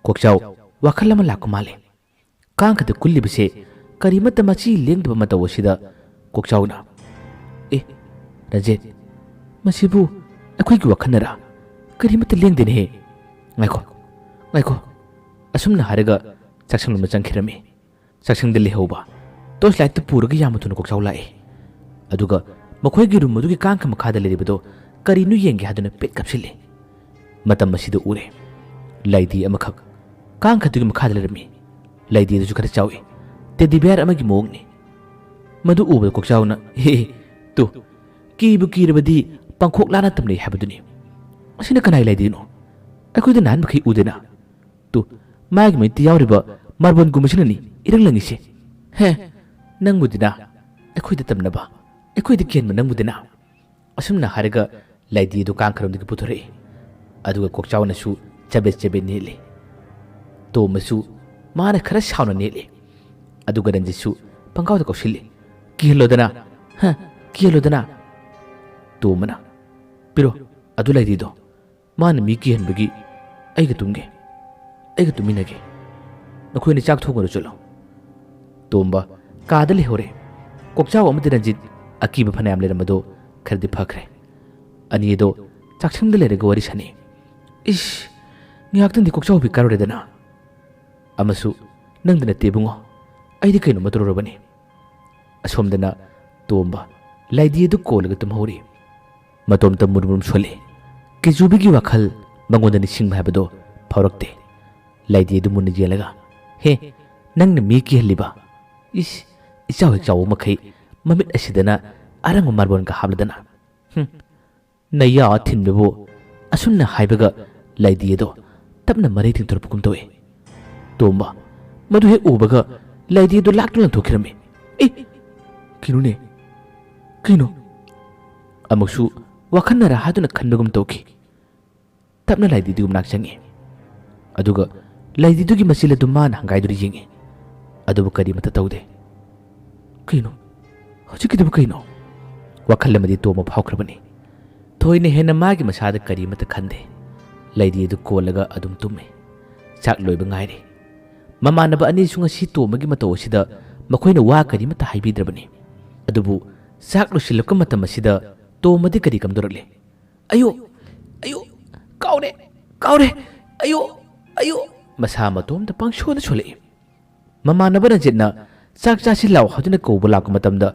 ꯀꯣꯛꯆꯥꯎ ꯋꯥꯈꯜ ꯑꯃ ꯂꯥꯛꯄ ꯃꯥꯜꯂꯦ꯫ ꯀꯥꯡꯈꯗ ꯀꯨꯜꯂꯤꯕꯁꯦ ꯀꯔꯤꯃꯠꯇ ꯃꯆꯤ ꯂꯦꯡꯗꯕ ꯃꯇꯧ ꯑꯁꯤꯗ ꯀꯣꯛꯆꯥꯎꯅ, "ꯑꯦ, ꯔꯟꯖꯤꯠ, ꯃꯁꯤꯕꯨ ꯑꯩꯈꯣꯏꯒꯤ ꯋꯥꯈꯜꯅꯔꯥ? ꯀꯔꯤꯃꯠꯇ ꯂꯦꯡꯗꯦꯅꯦꯍꯦ꯫ ꯉꯥꯏꯈꯣ, ꯉꯥꯏꯈꯣ"꯫ ꯑꯁꯨꯝꯅ ꯍꯥꯏꯔꯒ ꯆꯥꯛꯁꯪ ꯑꯃ ꯆꯪꯈꯤꯔꯝꯃꯤ꯫ ꯆꯥꯛꯁꯪꯗ ꯂꯩꯍꯧꯕ torch lightꯇꯨ ꯄꯨꯔꯒ ꯌꯥꯝꯅ ꯊꯨꯅ ꯀꯣꯛꯆꯥꯎ ꯂꯥꯛꯏ꯫ ꯑꯗꯨꯒ ꯃꯈꯣꯏꯒꯤ room ꯑꯗꯨꯒꯤ ꯀꯥꯡꯈ ꯃꯈꯥꯗ ꯂꯩꯔꯤꯕꯗꯣ ꯀꯔꯤꯅꯣ ꯌꯦꯡꯒꯦ ꯍꯥꯏꯗꯨꯅ ꯄꯦꯠ ꯀꯥꯞꯁꯤꯜꯂꯤ꯫ ꯃꯇꯝ ꯑꯁꯤꯗ ꯎꯔꯦ꯫ ꯂꯥꯏꯙꯤ ꯑꯃꯈꯛ ꯀꯥꯡꯈꯗꯨꯒꯤ ꯃꯈꯥꯗ ꯂꯩꯔꯝꯃꯤ꯫ ꯂꯩꯗꯤꯗꯨꯁꯨ ꯈꯔ ꯆꯥꯎꯏ꯫ ꯇꯦꯗꯤ ꯕꯤꯌꯥꯔ ꯑꯃꯒꯤ ꯃꯑꯣꯡꯅꯤ꯫ ꯃꯗꯨ ꯎꯕꯗ ꯀꯣꯛꯆꯥꯎꯅ, "ꯍꯦ, ꯍꯦ, ꯇꯨ, ꯀꯤꯕꯨ ꯀꯤꯔꯕꯗꯤ ꯄꯥꯡꯈꯣꯛ ꯂꯥꯅ ꯇꯝꯅꯩ ꯍꯥꯏꯕꯗꯨꯅꯤ꯫ ꯑꯁꯤꯅ ꯀꯅꯥꯏ ꯂꯩꯗꯤꯅꯣ? ꯑꯩꯈꯣꯏꯗ ꯅꯍꯥꯟ ꯃꯈꯩ ꯎꯗꯦꯅ꯫ ꯇꯨ, ꯃꯥꯒꯤ ꯃꯤꯠꯇ ꯌꯥꯎꯔꯤꯕ ꯃꯥꯔꯕꯣꯟꯒꯨꯝꯕꯁꯤꯅꯅꯤ ꯏꯔꯪ ꯂꯪꯉꯤꯁꯦ꯫ ꯍꯦ, ꯅꯪꯕꯨꯗꯤꯅ ꯑꯩꯈꯣꯏꯗ ꯇꯝꯅꯕ, ꯑꯩꯈꯣꯏꯗ ꯀꯤꯍꯟꯕ ꯅꯪꯕꯨꯗꯤꯅ"꯫ ꯑꯁꯨꯝꯅ ꯍꯥꯏꯔꯒ ꯂꯩꯗꯤ ꯑꯗꯨ ꯀꯥꯡꯈꯔꯣꯝꯗꯒꯤ ꯄꯨꯊꯣꯔꯛꯏ꯫ ꯑꯗꯨꯒ ꯀꯣꯛꯆꯥꯎꯅꯁꯨ ꯆꯕꯦꯠ ꯆꯕꯦꯠ ꯅꯦꯠꯂꯤ꯫ ꯇꯣꯝꯕꯁꯨ ꯃꯥꯅ ꯈꯔ ꯁꯥꯎꯅ ꯅꯦꯠꯂꯤ꯫ ꯑꯗꯨꯒ ꯔꯟꯖꯤꯠꯁꯨ ꯄꯪꯀꯥꯎꯗ ꯀꯧꯁꯤꯜꯂꯤ, "ꯀꯤꯍꯜꯂꯣꯗꯅ! ꯍ, ꯀꯤꯍꯜꯂꯣꯗꯅ!" ꯇꯣꯝꯕꯅ, "ꯄꯤꯔꯣ ꯑꯗꯨ ꯂꯩꯗꯤꯗꯣ꯫ ꯃꯥꯅ ꯃꯤ ꯀꯤꯍꯟꯕꯒꯤ ꯑꯩꯒ ꯇꯨꯝꯒꯦ꯫ ꯑꯩꯒ ꯇꯨꯝꯃꯤꯟꯅꯒꯦ꯫ ꯅꯈꯣꯏꯅ ꯆꯥꯛ ꯊꯣꯡꯉꯨꯔꯣ ꯆꯠꯂꯣ"꯫ ꯇꯣꯝꯕ ꯀꯥꯗ ꯂꯩꯍꯧꯔꯦ꯫ ꯀꯣꯛꯆꯥꯎ ꯑꯃꯗꯤ ꯔꯟꯖꯤꯠ ꯑꯀꯤꯕ ꯐꯅꯌꯥꯝ ꯂꯩꯔꯝꯕꯗꯣ ꯈꯔꯗꯤ ꯐꯈ꯭ꯔꯦ꯫ ꯑꯅꯤ ꯑꯗꯣ ꯆꯥꯛꯁꯪꯗ ꯂꯩꯔꯒ ꯋꯥꯔꯤ ꯁꯥꯟꯅꯩ꯫ "ꯏꯁ, ꯉꯥꯏꯍꯥꯛꯇꯪꯗꯤ ꯀꯣꯛꯆꯥꯎꯕꯤ ꯀꯥꯔꯨꯔꯦꯗꯅ꯫ ꯑꯃꯁꯨ ꯅꯪꯗ ꯅꯠꯇꯦ ꯏꯕꯨꯡꯉꯣ, ꯑꯩꯗꯤ ꯀꯩꯅꯣꯝꯃ ꯇꯧꯔꯨꯔꯕꯅꯤ"꯫ ꯑꯁꯣꯝꯗꯅ ꯇꯣꯝꯕ ꯂꯩꯗꯤ ꯑꯗꯨ ꯀꯣꯜꯂꯒ ꯇꯨꯝꯍꯧꯔꯤ꯫ ꯃꯇꯣꯝꯇ ꯃꯨꯔꯨꯝ ꯃꯨꯔꯨꯝ ꯁꯣꯜꯂꯤ꯫ ꯀꯤꯖꯨꯕꯤꯒꯤ ꯋꯥꯈꯜ ꯃꯉꯣꯟꯗ ꯅꯤꯡꯁꯤꯡꯕ ꯍꯥꯏꯕꯗꯣ ꯐꯥꯎꯔꯛꯇꯦ꯫ ꯂꯩꯗꯤ ꯑꯗꯨ ꯃꯨꯟꯅ ꯌꯦꯡꯂꯒ, "ꯍꯦ, ꯅꯪꯅ ꯃꯤ ꯀꯤꯍꯜꯂꯤꯕ? ꯏꯁ, ꯏꯆꯥꯎ ꯍꯦꯛ ꯆꯥꯎꯕ ꯃꯈꯩ ꯃꯃꯤꯠ ꯑꯁꯤꯗꯅ ꯑꯔꯪꯕ ꯃꯥꯔꯕꯣꯟꯒ ꯍꯥꯞꯂꯗꯅ꯫ ꯍꯨꯝ, ꯅꯌꯥ ꯊꯤꯟꯕꯕꯨ"꯫ ꯑꯁꯨꯝꯅ ꯍꯥꯏꯕꯒ ꯂꯩꯗꯤ ꯑꯗꯣ ꯇꯞꯅ ꯃꯔꯩ ꯇꯤꯡꯊꯣꯔꯛꯄꯒꯨꯝ ꯇꯧꯏ꯫ ꯇꯣꯝꯕ ꯃꯗꯨ ꯍꯦꯛ ꯎꯕꯒ ꯂꯩꯗꯤ ꯑꯗꯨ ꯂꯥꯛꯇꯨꯅ ꯂꯪꯊꯣꯛꯈꯤꯔꯝꯃꯤ꯫ "ꯑꯦ, ꯀꯩꯅꯣꯅꯦ? ꯀꯩꯅꯣ?" ꯑꯃꯨꯛꯁꯨ ꯋꯥꯈꯜꯅꯔ ꯍꯥꯏꯗꯨꯅ ꯈꯟꯕꯒꯨꯝ ꯇꯧꯈꯤ꯫ ꯇꯞꯅ ꯂꯩꯗꯤꯗꯨꯒꯤ ꯃꯅꯥꯛ ꯆꯪꯉꯤ꯫ ꯑꯗꯨꯒ ꯂꯩꯗꯤꯗꯨꯒꯤ ꯃꯆꯤꯜ ꯑꯗꯨ ꯃꯥꯅ ꯍꯪꯒꯥꯏꯗꯨꯅ ꯌꯦꯡꯉꯤ꯫ ꯑꯗꯨꯕꯨ ꯀꯔꯤꯃꯠꯇ ꯇꯧꯗꯦ꯫ "ꯀꯩꯅꯣ? ꯍꯧꯖꯤꯛꯀꯤꯗꯨꯕꯨ ꯀꯩꯅꯣ?" ꯋꯥꯈꯜ ꯑꯃꯗꯤ ꯇꯣꯝꯕ ꯐꯥꯎꯈ꯭ꯔꯕꯅꯤ꯫ ꯊꯣꯏꯅ ꯍꯦꯟꯅ ꯃꯥꯒꯤ ꯃꯁꯥꯗ ꯀꯔꯤꯃꯠꯇ ꯈꯟꯗꯦ꯫ ꯂꯩꯗꯤ ꯑꯗꯨ ꯀꯣꯜꯂꯒ ꯑꯗꯨꯝ ꯇꯨꯝꯃꯤ꯫ ꯆꯥꯛ ꯂꯣꯏꯕ ꯉꯥꯏꯔꯤ꯫ ꯃꯃꯥꯟꯅꯕ ꯑꯅꯤꯁꯨ ꯉꯁꯤ ꯇꯣꯝꯕꯒꯤ ꯃꯇꯧ ꯑꯁꯤꯗ ꯃꯈꯣꯏꯅ ꯋꯥ ꯀꯔꯤꯃꯠꯇ ꯍꯥꯏꯕꯤꯗ꯭ꯔꯕꯅꯤ꯫ ꯑꯗꯨꯕꯨ ꯆꯥꯛ ꯂꯣꯏꯁꯤꯜꯂꯛꯄ ꯃꯇꯝ ꯑꯁꯤꯗ ꯇꯣꯝꯕꯗꯤ ꯀꯔꯤ ꯀꯝꯗꯧꯔꯛꯂꯤ? "ꯑꯌꯣ, ꯑꯌꯣ, ꯀꯥꯎꯔꯦ, ꯀꯥꯎꯔꯦ, ꯑꯌꯣ, ꯑꯌꯣ!" ꯃꯁꯥ ꯃꯇꯣꯝꯇ ꯄꯪꯁꯣꯟꯗ ꯁꯣꯜꯂꯛꯏ꯫ ꯃꯃꯥꯟꯅꯕ ꯔꯟꯖꯤꯠꯅ "ꯆꯥꯛ ꯆꯥꯁꯤ ꯂꯥꯎ" ꯍꯥꯏꯗꯨꯅ ꯀꯧꯕ ꯂꯥꯛꯄ ꯃꯇꯝꯗ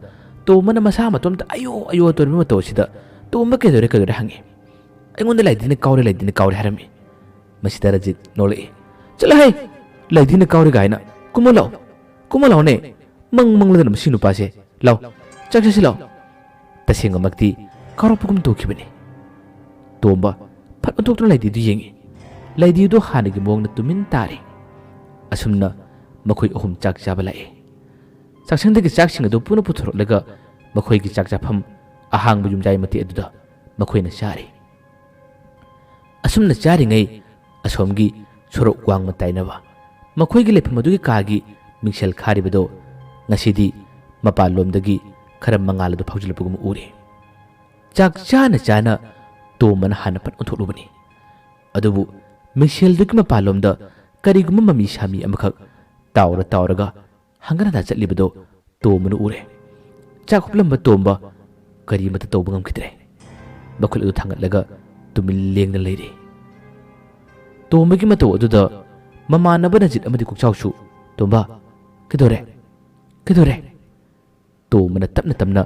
ꯇꯣꯝꯕꯅ ꯃꯁꯥ ꯃꯇꯣꯝꯇ "ꯑꯌꯣ, ꯑꯌꯣ" ꯇꯧꯔꯤꯕ ꯃꯇꯧ ꯑꯁꯤꯗ ꯇꯣꯝꯕ "ꯀꯩꯗꯧꯔꯦ, ꯀꯩꯗꯧꯔꯦ?" ꯍꯪꯉꯤ꯫ "ꯑꯩꯉꯣꯟꯗ ꯂꯩꯗꯤꯅ ꯀꯥꯎꯔꯦ, ꯂꯩꯗꯤꯅ ꯀꯥꯎꯔꯦ" ꯍꯥꯏꯔꯝꯃꯤ꯫ ꯃꯁꯤꯗ ꯔꯟꯖꯤꯠ ꯅꯣꯛꯂꯛꯏ꯫ "ꯆꯠꯂꯣꯍꯦ! ꯂꯩꯗꯤꯅ ꯀꯥꯎꯔꯦ ꯀꯥꯏꯅ꯫ "ꯀꯨꯝꯃꯣ ꯂꯥꯛꯑꯣ, ꯀꯨꯝꯃꯣ ꯂꯥꯛꯑꯣꯅꯦ, ꯃꯪ ꯃꯪꯂꯗꯅ ꯃꯁꯤ ꯅꯨꯄꯥꯁꯦ꯫ ꯂꯥꯎ, ꯆꯥꯛ ꯆꯥꯁꯤ ꯂꯥꯎ"꯫ ꯇꯁꯦꯡꯅꯃꯛꯇꯤ ꯀꯥꯎꯔꯛꯄꯒꯨꯝ ꯇꯧꯈꯤꯕꯅꯤ꯫ ꯇꯣꯝꯕ ꯐꯠ ꯑꯣꯟꯊꯣꯛꯇꯨꯅ ꯂꯩꯗꯤꯗꯨ ꯌꯦꯡꯉꯤ꯫ ꯂꯩꯗꯤꯗꯨ ꯍꯥꯟꯅꯒꯤ ꯃꯑꯣꯡꯗ ꯇꯨꯃꯤꯟ ꯇꯥꯔꯤ꯫ ꯑꯁꯨꯝꯅ ꯃꯈꯣꯏ ꯑꯍꯨꯝ ꯆꯥꯛ ꯆꯥꯕ ꯂꯥꯛꯏ꯫ ꯆꯥꯛꯁꯪꯗꯒꯤ ꯆꯥꯛꯁꯤꯡ ꯑꯗꯨ ꯄꯨꯟꯅ ꯄꯨꯊꯣꯔꯛꯂꯒ ꯃꯈꯣꯏꯒꯤ ꯆꯥꯛ ꯆꯥꯐꯝ ꯑꯍꯥꯡꯕ ꯌꯨꯝꯖꯥꯏ ꯃꯇꯦꯛ ꯑꯗꯨꯗ ꯃꯈꯣꯏꯅ ꯆꯥꯔꯤ꯫ ꯑꯁꯨꯝꯅ ꯆꯥꯔꯤꯉꯩ ꯑꯁꯣꯝꯒꯤ ꯁꯣꯔꯣꯛ ꯋꯥꯡꯃ ꯇꯥꯏꯅꯕ ꯃꯈꯣꯏꯒꯤ ꯂꯩꯐꯝ ꯑꯗꯨꯒꯤ ꯀꯥꯒꯤ ꯃꯤꯡꯁꯦꯜ ꯈꯥꯔꯤꯕꯗꯣ ꯉꯁꯤꯗꯤ ꯃꯄꯥꯟꯂꯣꯝꯗꯒꯤ ꯈꯔ ꯃꯉꯥꯜ ꯑꯗꯨ ꯐꯥꯎꯖꯤꯜꯂꯛꯄꯒꯨꯝ ꯎꯔꯤ꯫ ꯆꯥꯛ ꯆꯥꯅ ꯆꯥꯅ ꯇꯣꯝꯕꯅ ꯍꯥꯟꯅ ꯐꯠ ꯑꯣꯟꯊꯣꯛꯂꯨꯕꯅꯤ꯫ ꯑꯗꯨꯕꯨ ꯃꯤꯡꯁꯦꯜꯗꯨꯒꯤ ꯃꯄꯥꯟꯂꯣꯝꯗ ꯀꯔꯤꯒꯨꯝꯕ ꯃꯃꯤ ꯁꯥꯃꯤ ꯑꯃꯈꯛ ꯇꯥꯎꯔ ꯇꯥꯎꯔꯒ ꯍꯪꯒꯠ ꯍꯟꯗꯥ ꯆꯠꯂꯤꯕꯗꯣ ꯇꯣꯝꯕꯅ ꯎꯔꯦ꯫ ꯆꯥꯛ ꯍꯨꯞꯂꯝꯕ ꯇꯣꯝꯕ ꯀꯔꯤꯃꯠꯇ ꯇꯧꯕ ꯉꯝꯈꯤꯗ꯭ꯔꯦ꯫ ꯃꯈꯨꯠ ꯑꯗꯨ ꯊꯥꯡꯒꯠꯂꯒ ꯇꯨꯃꯤꯟ ꯂꯦꯡꯅ ꯂꯩꯔꯤ꯫ ꯇꯣꯝꯕꯒꯤ ꯃꯇꯧ ꯑꯗꯨꯗ ꯃꯃꯥꯟꯅꯕ ꯔꯟꯖꯤꯠ ꯑꯃꯗꯤ ꯀꯣꯛꯆꯥꯎꯁꯨ, "ꯇꯣꯝꯕ, ꯀꯩꯗꯧꯔꯦ? ꯀꯩꯗꯧꯔꯦ?" ꯇꯣꯝꯕꯅ ꯇꯞꯅ ꯇꯞꯅ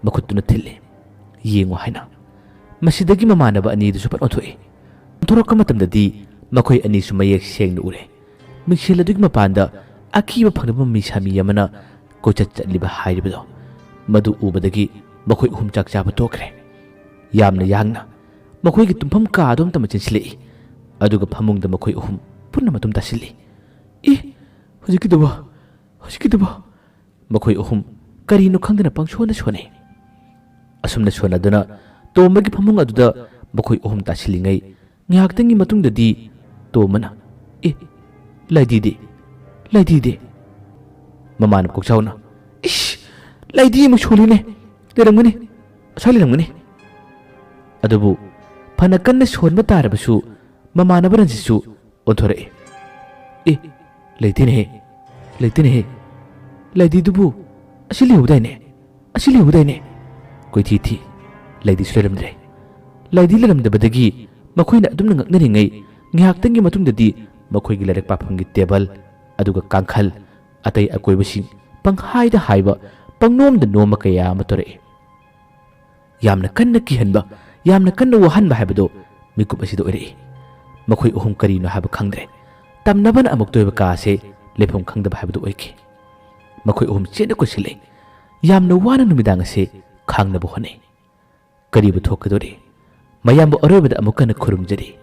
ꯃꯈꯨꯠꯇꯨꯅ ꯊꯤꯜꯂꯤ꯫ "ꯌꯦꯡꯉꯨ" ꯍꯥꯏꯅ꯫ ꯃꯁꯤꯗꯒꯤ ꯃꯃꯥꯟꯅꯕ ꯑꯅꯤꯗꯨꯁꯨ ꯄꯠ ꯑꯣꯟꯊꯣꯛꯏ꯫ ꯑꯣꯟꯊꯣꯔꯛꯄ ꯃꯇꯝꯗꯗꯤ ꯃꯈꯣꯏ ꯑꯅꯤꯁꯨ ꯃꯌꯦꯛ ꯁꯦꯡꯅ ꯎꯔꯦ꯫ ꯃꯤꯡꯁꯦꯜ ꯑꯗꯨꯒꯤ ꯃꯄꯥꯟꯗ ꯑꯀꯤꯕ ꯐꯪꯗꯕ ꯃꯃꯤ ꯁꯥꯃꯤ ꯑꯃꯅ ꯀꯣꯏꯆꯠ ꯆꯠꯂꯤꯕ ꯍꯥꯏꯔꯤꯕꯗꯣ꯫ ꯃꯗꯨ ꯎꯕꯗꯒꯤ ꯃꯈꯣꯏ ꯑꯍꯨꯝ ꯆꯥꯛ ꯆꯥꯕ ꯇꯣꯛꯈ꯭ꯔꯦ꯫ ꯌꯥꯝꯅ ꯌꯥꯡꯅ ꯃꯈꯣꯏꯒꯤ ꯇꯨꯝꯐꯝ ꯀꯥ ꯑꯗꯣꯝꯇ ꯆꯦꯟꯁꯤꯜꯂꯛꯏ꯫ ꯑꯗꯨꯒ ꯐꯃꯨꯡꯗ ꯃꯈꯣꯏ ꯑꯍꯨꯝ ꯄꯨꯟꯅ ꯃꯇꯨꯝ ꯇꯥꯁꯤꯜꯂꯤ꯫ "ꯑꯦ, ꯍꯧꯖꯤꯛꯀꯤꯗꯨꯕꯣ, ꯍꯧꯖꯤꯛꯀꯤꯗꯨꯕꯣ?" ꯃꯈꯣꯏ ꯑꯍꯨꯝ ꯀꯔꯤꯅꯣ ꯈꯪꯗꯅ ꯄꯪꯁꯣꯟꯗ ꯁꯣꯟꯅꯩ꯫ ꯑꯁꯨꯝꯅ ꯁꯣꯟꯅꯗꯨꯅ ꯇꯣꯝꯕꯒꯤ ꯐꯃꯨꯡ ꯑꯗꯨꯗ ꯃꯈꯣꯏ ꯑꯍꯨꯝ ꯇꯥꯁꯤꯜꯂꯤꯉꯩ ꯉꯥꯏꯍꯥꯛꯇꯪꯒꯤ ꯃꯇꯨꯡꯗꯗꯤ ꯇꯣꯝꯕꯅ, "ꯑꯦ, ꯂꯥꯏꯗꯤꯗꯤ? ꯂꯥꯏꯗꯤꯗꯤ?" ꯃꯃꯥꯅ ꯀꯣꯛꯆꯥꯎꯅ, "ꯏꯁ, ꯂꯥꯏꯗꯤ ꯑꯃꯨꯛ ꯁꯣꯜꯂꯤꯅꯦ꯫ ꯂꯩꯔꯝꯒꯅꯤ, ꯑꯁ꯭ꯋꯥꯏ ꯂꯩꯔꯝꯒꯅꯤ"꯫ ꯑꯗꯨꯕꯨ ꯐꯅ ꯀꯟꯅ ꯁꯣꯟꯕ ꯇꯥꯔꯕꯁꯨ ꯃꯃꯥꯟꯅꯕ ꯔꯟꯖꯤꯠꯁꯨ ꯑꯣꯟꯊꯣꯔꯛꯏ꯫ "ꯑꯦ, ꯂꯩꯇꯦꯅꯦꯍꯦ, ꯂꯩꯇꯦꯅꯦꯍꯦ꯫ ꯂꯥꯏꯗꯤꯗꯨꯕꯨ ꯑꯁꯤ ꯂꯩꯍꯧꯗꯥꯏꯅꯦ? ꯑꯁꯤ ꯂꯩꯍꯧꯗꯥꯏꯅꯦ?" ꯀꯣꯏꯊꯤ ꯊꯤ꯫ ꯂꯥꯏꯗꯤꯁꯨ ꯂꯩꯔꯝꯗ꯭ꯔꯦ꯫ ꯂꯥꯏꯗꯤ ꯂꯩꯔꯝꯗꯕꯗꯒꯤ ꯃꯈꯣꯏꯅ ꯑꯗꯨꯝꯅ ꯉꯛꯅꯔꯤꯉꯩ ꯉꯥꯏꯍꯥꯛꯇꯪꯒꯤ ꯃꯇꯨꯡꯗꯗꯤ ꯃꯈꯣꯏꯒꯤ ꯂꯥꯏꯔꯤꯛ ꯄꯥꯐꯝꯒꯤ ꯇꯦꯕꯜ, ꯑꯗꯨꯒ ꯀꯥꯡꯈꯜ, ꯑꯇꯩ ꯑꯀꯣꯏꯕꯁꯤꯡ ꯄꯪꯍꯥꯏꯗ ꯍꯥꯏꯕ, ꯄꯪꯅꯣꯝꯗ ꯅꯣꯝꯕ ꯀꯌꯥ ꯑꯃ ꯇꯧꯔꯛꯏ꯫ ꯌꯥꯝꯅ ꯀꯟꯅ ꯀꯤꯍꯟꯕ, ꯌꯥꯝꯅ ꯀꯟꯅ ꯋꯥꯍꯟꯕ ꯍꯥꯏꯕꯗꯨ ꯃꯤꯀꯨꯞ ꯑꯁꯤꯗ ꯑꯣꯏꯔꯛꯏ꯫ ꯃꯈꯣꯏ ꯑꯍꯨꯝ ꯀꯔꯤꯅꯣ ꯍꯥꯏꯕ ꯈꯪꯗ꯭ꯔꯦ꯫ ꯇꯝꯅꯕꯅ ꯑꯃꯨꯛꯇ ꯑꯣꯏꯕ ꯀꯥ ꯑꯁꯤ ꯂꯩꯐꯝ ꯈꯪꯗꯕ ꯍꯥꯏꯕꯗꯨ ꯑꯣꯏꯈꯤ꯫ ꯃꯈꯣꯏ ꯑꯍꯨꯝ ꯆꯦꯟꯅ ꯀꯣꯏꯁꯤꯜꯂꯛꯏ꯫ ꯌꯥꯝꯅ ꯋꯥꯅ ꯅꯨꯃꯤꯗꯥꯡ ꯑꯁꯤ ꯈꯥꯡꯅꯕ ꯍꯣꯠꯅꯩ꯫ ꯀꯔꯤꯕꯨ ꯊꯣꯛꯀꯗꯣꯔꯤ? ꯃꯌꯥꯝꯕꯨ ꯑꯔꯣꯏꯕꯗ ꯑꯃꯨꯛ ꯍꯟꯅ ꯈꯨꯔꯨꯝꯖꯔꯤ꯫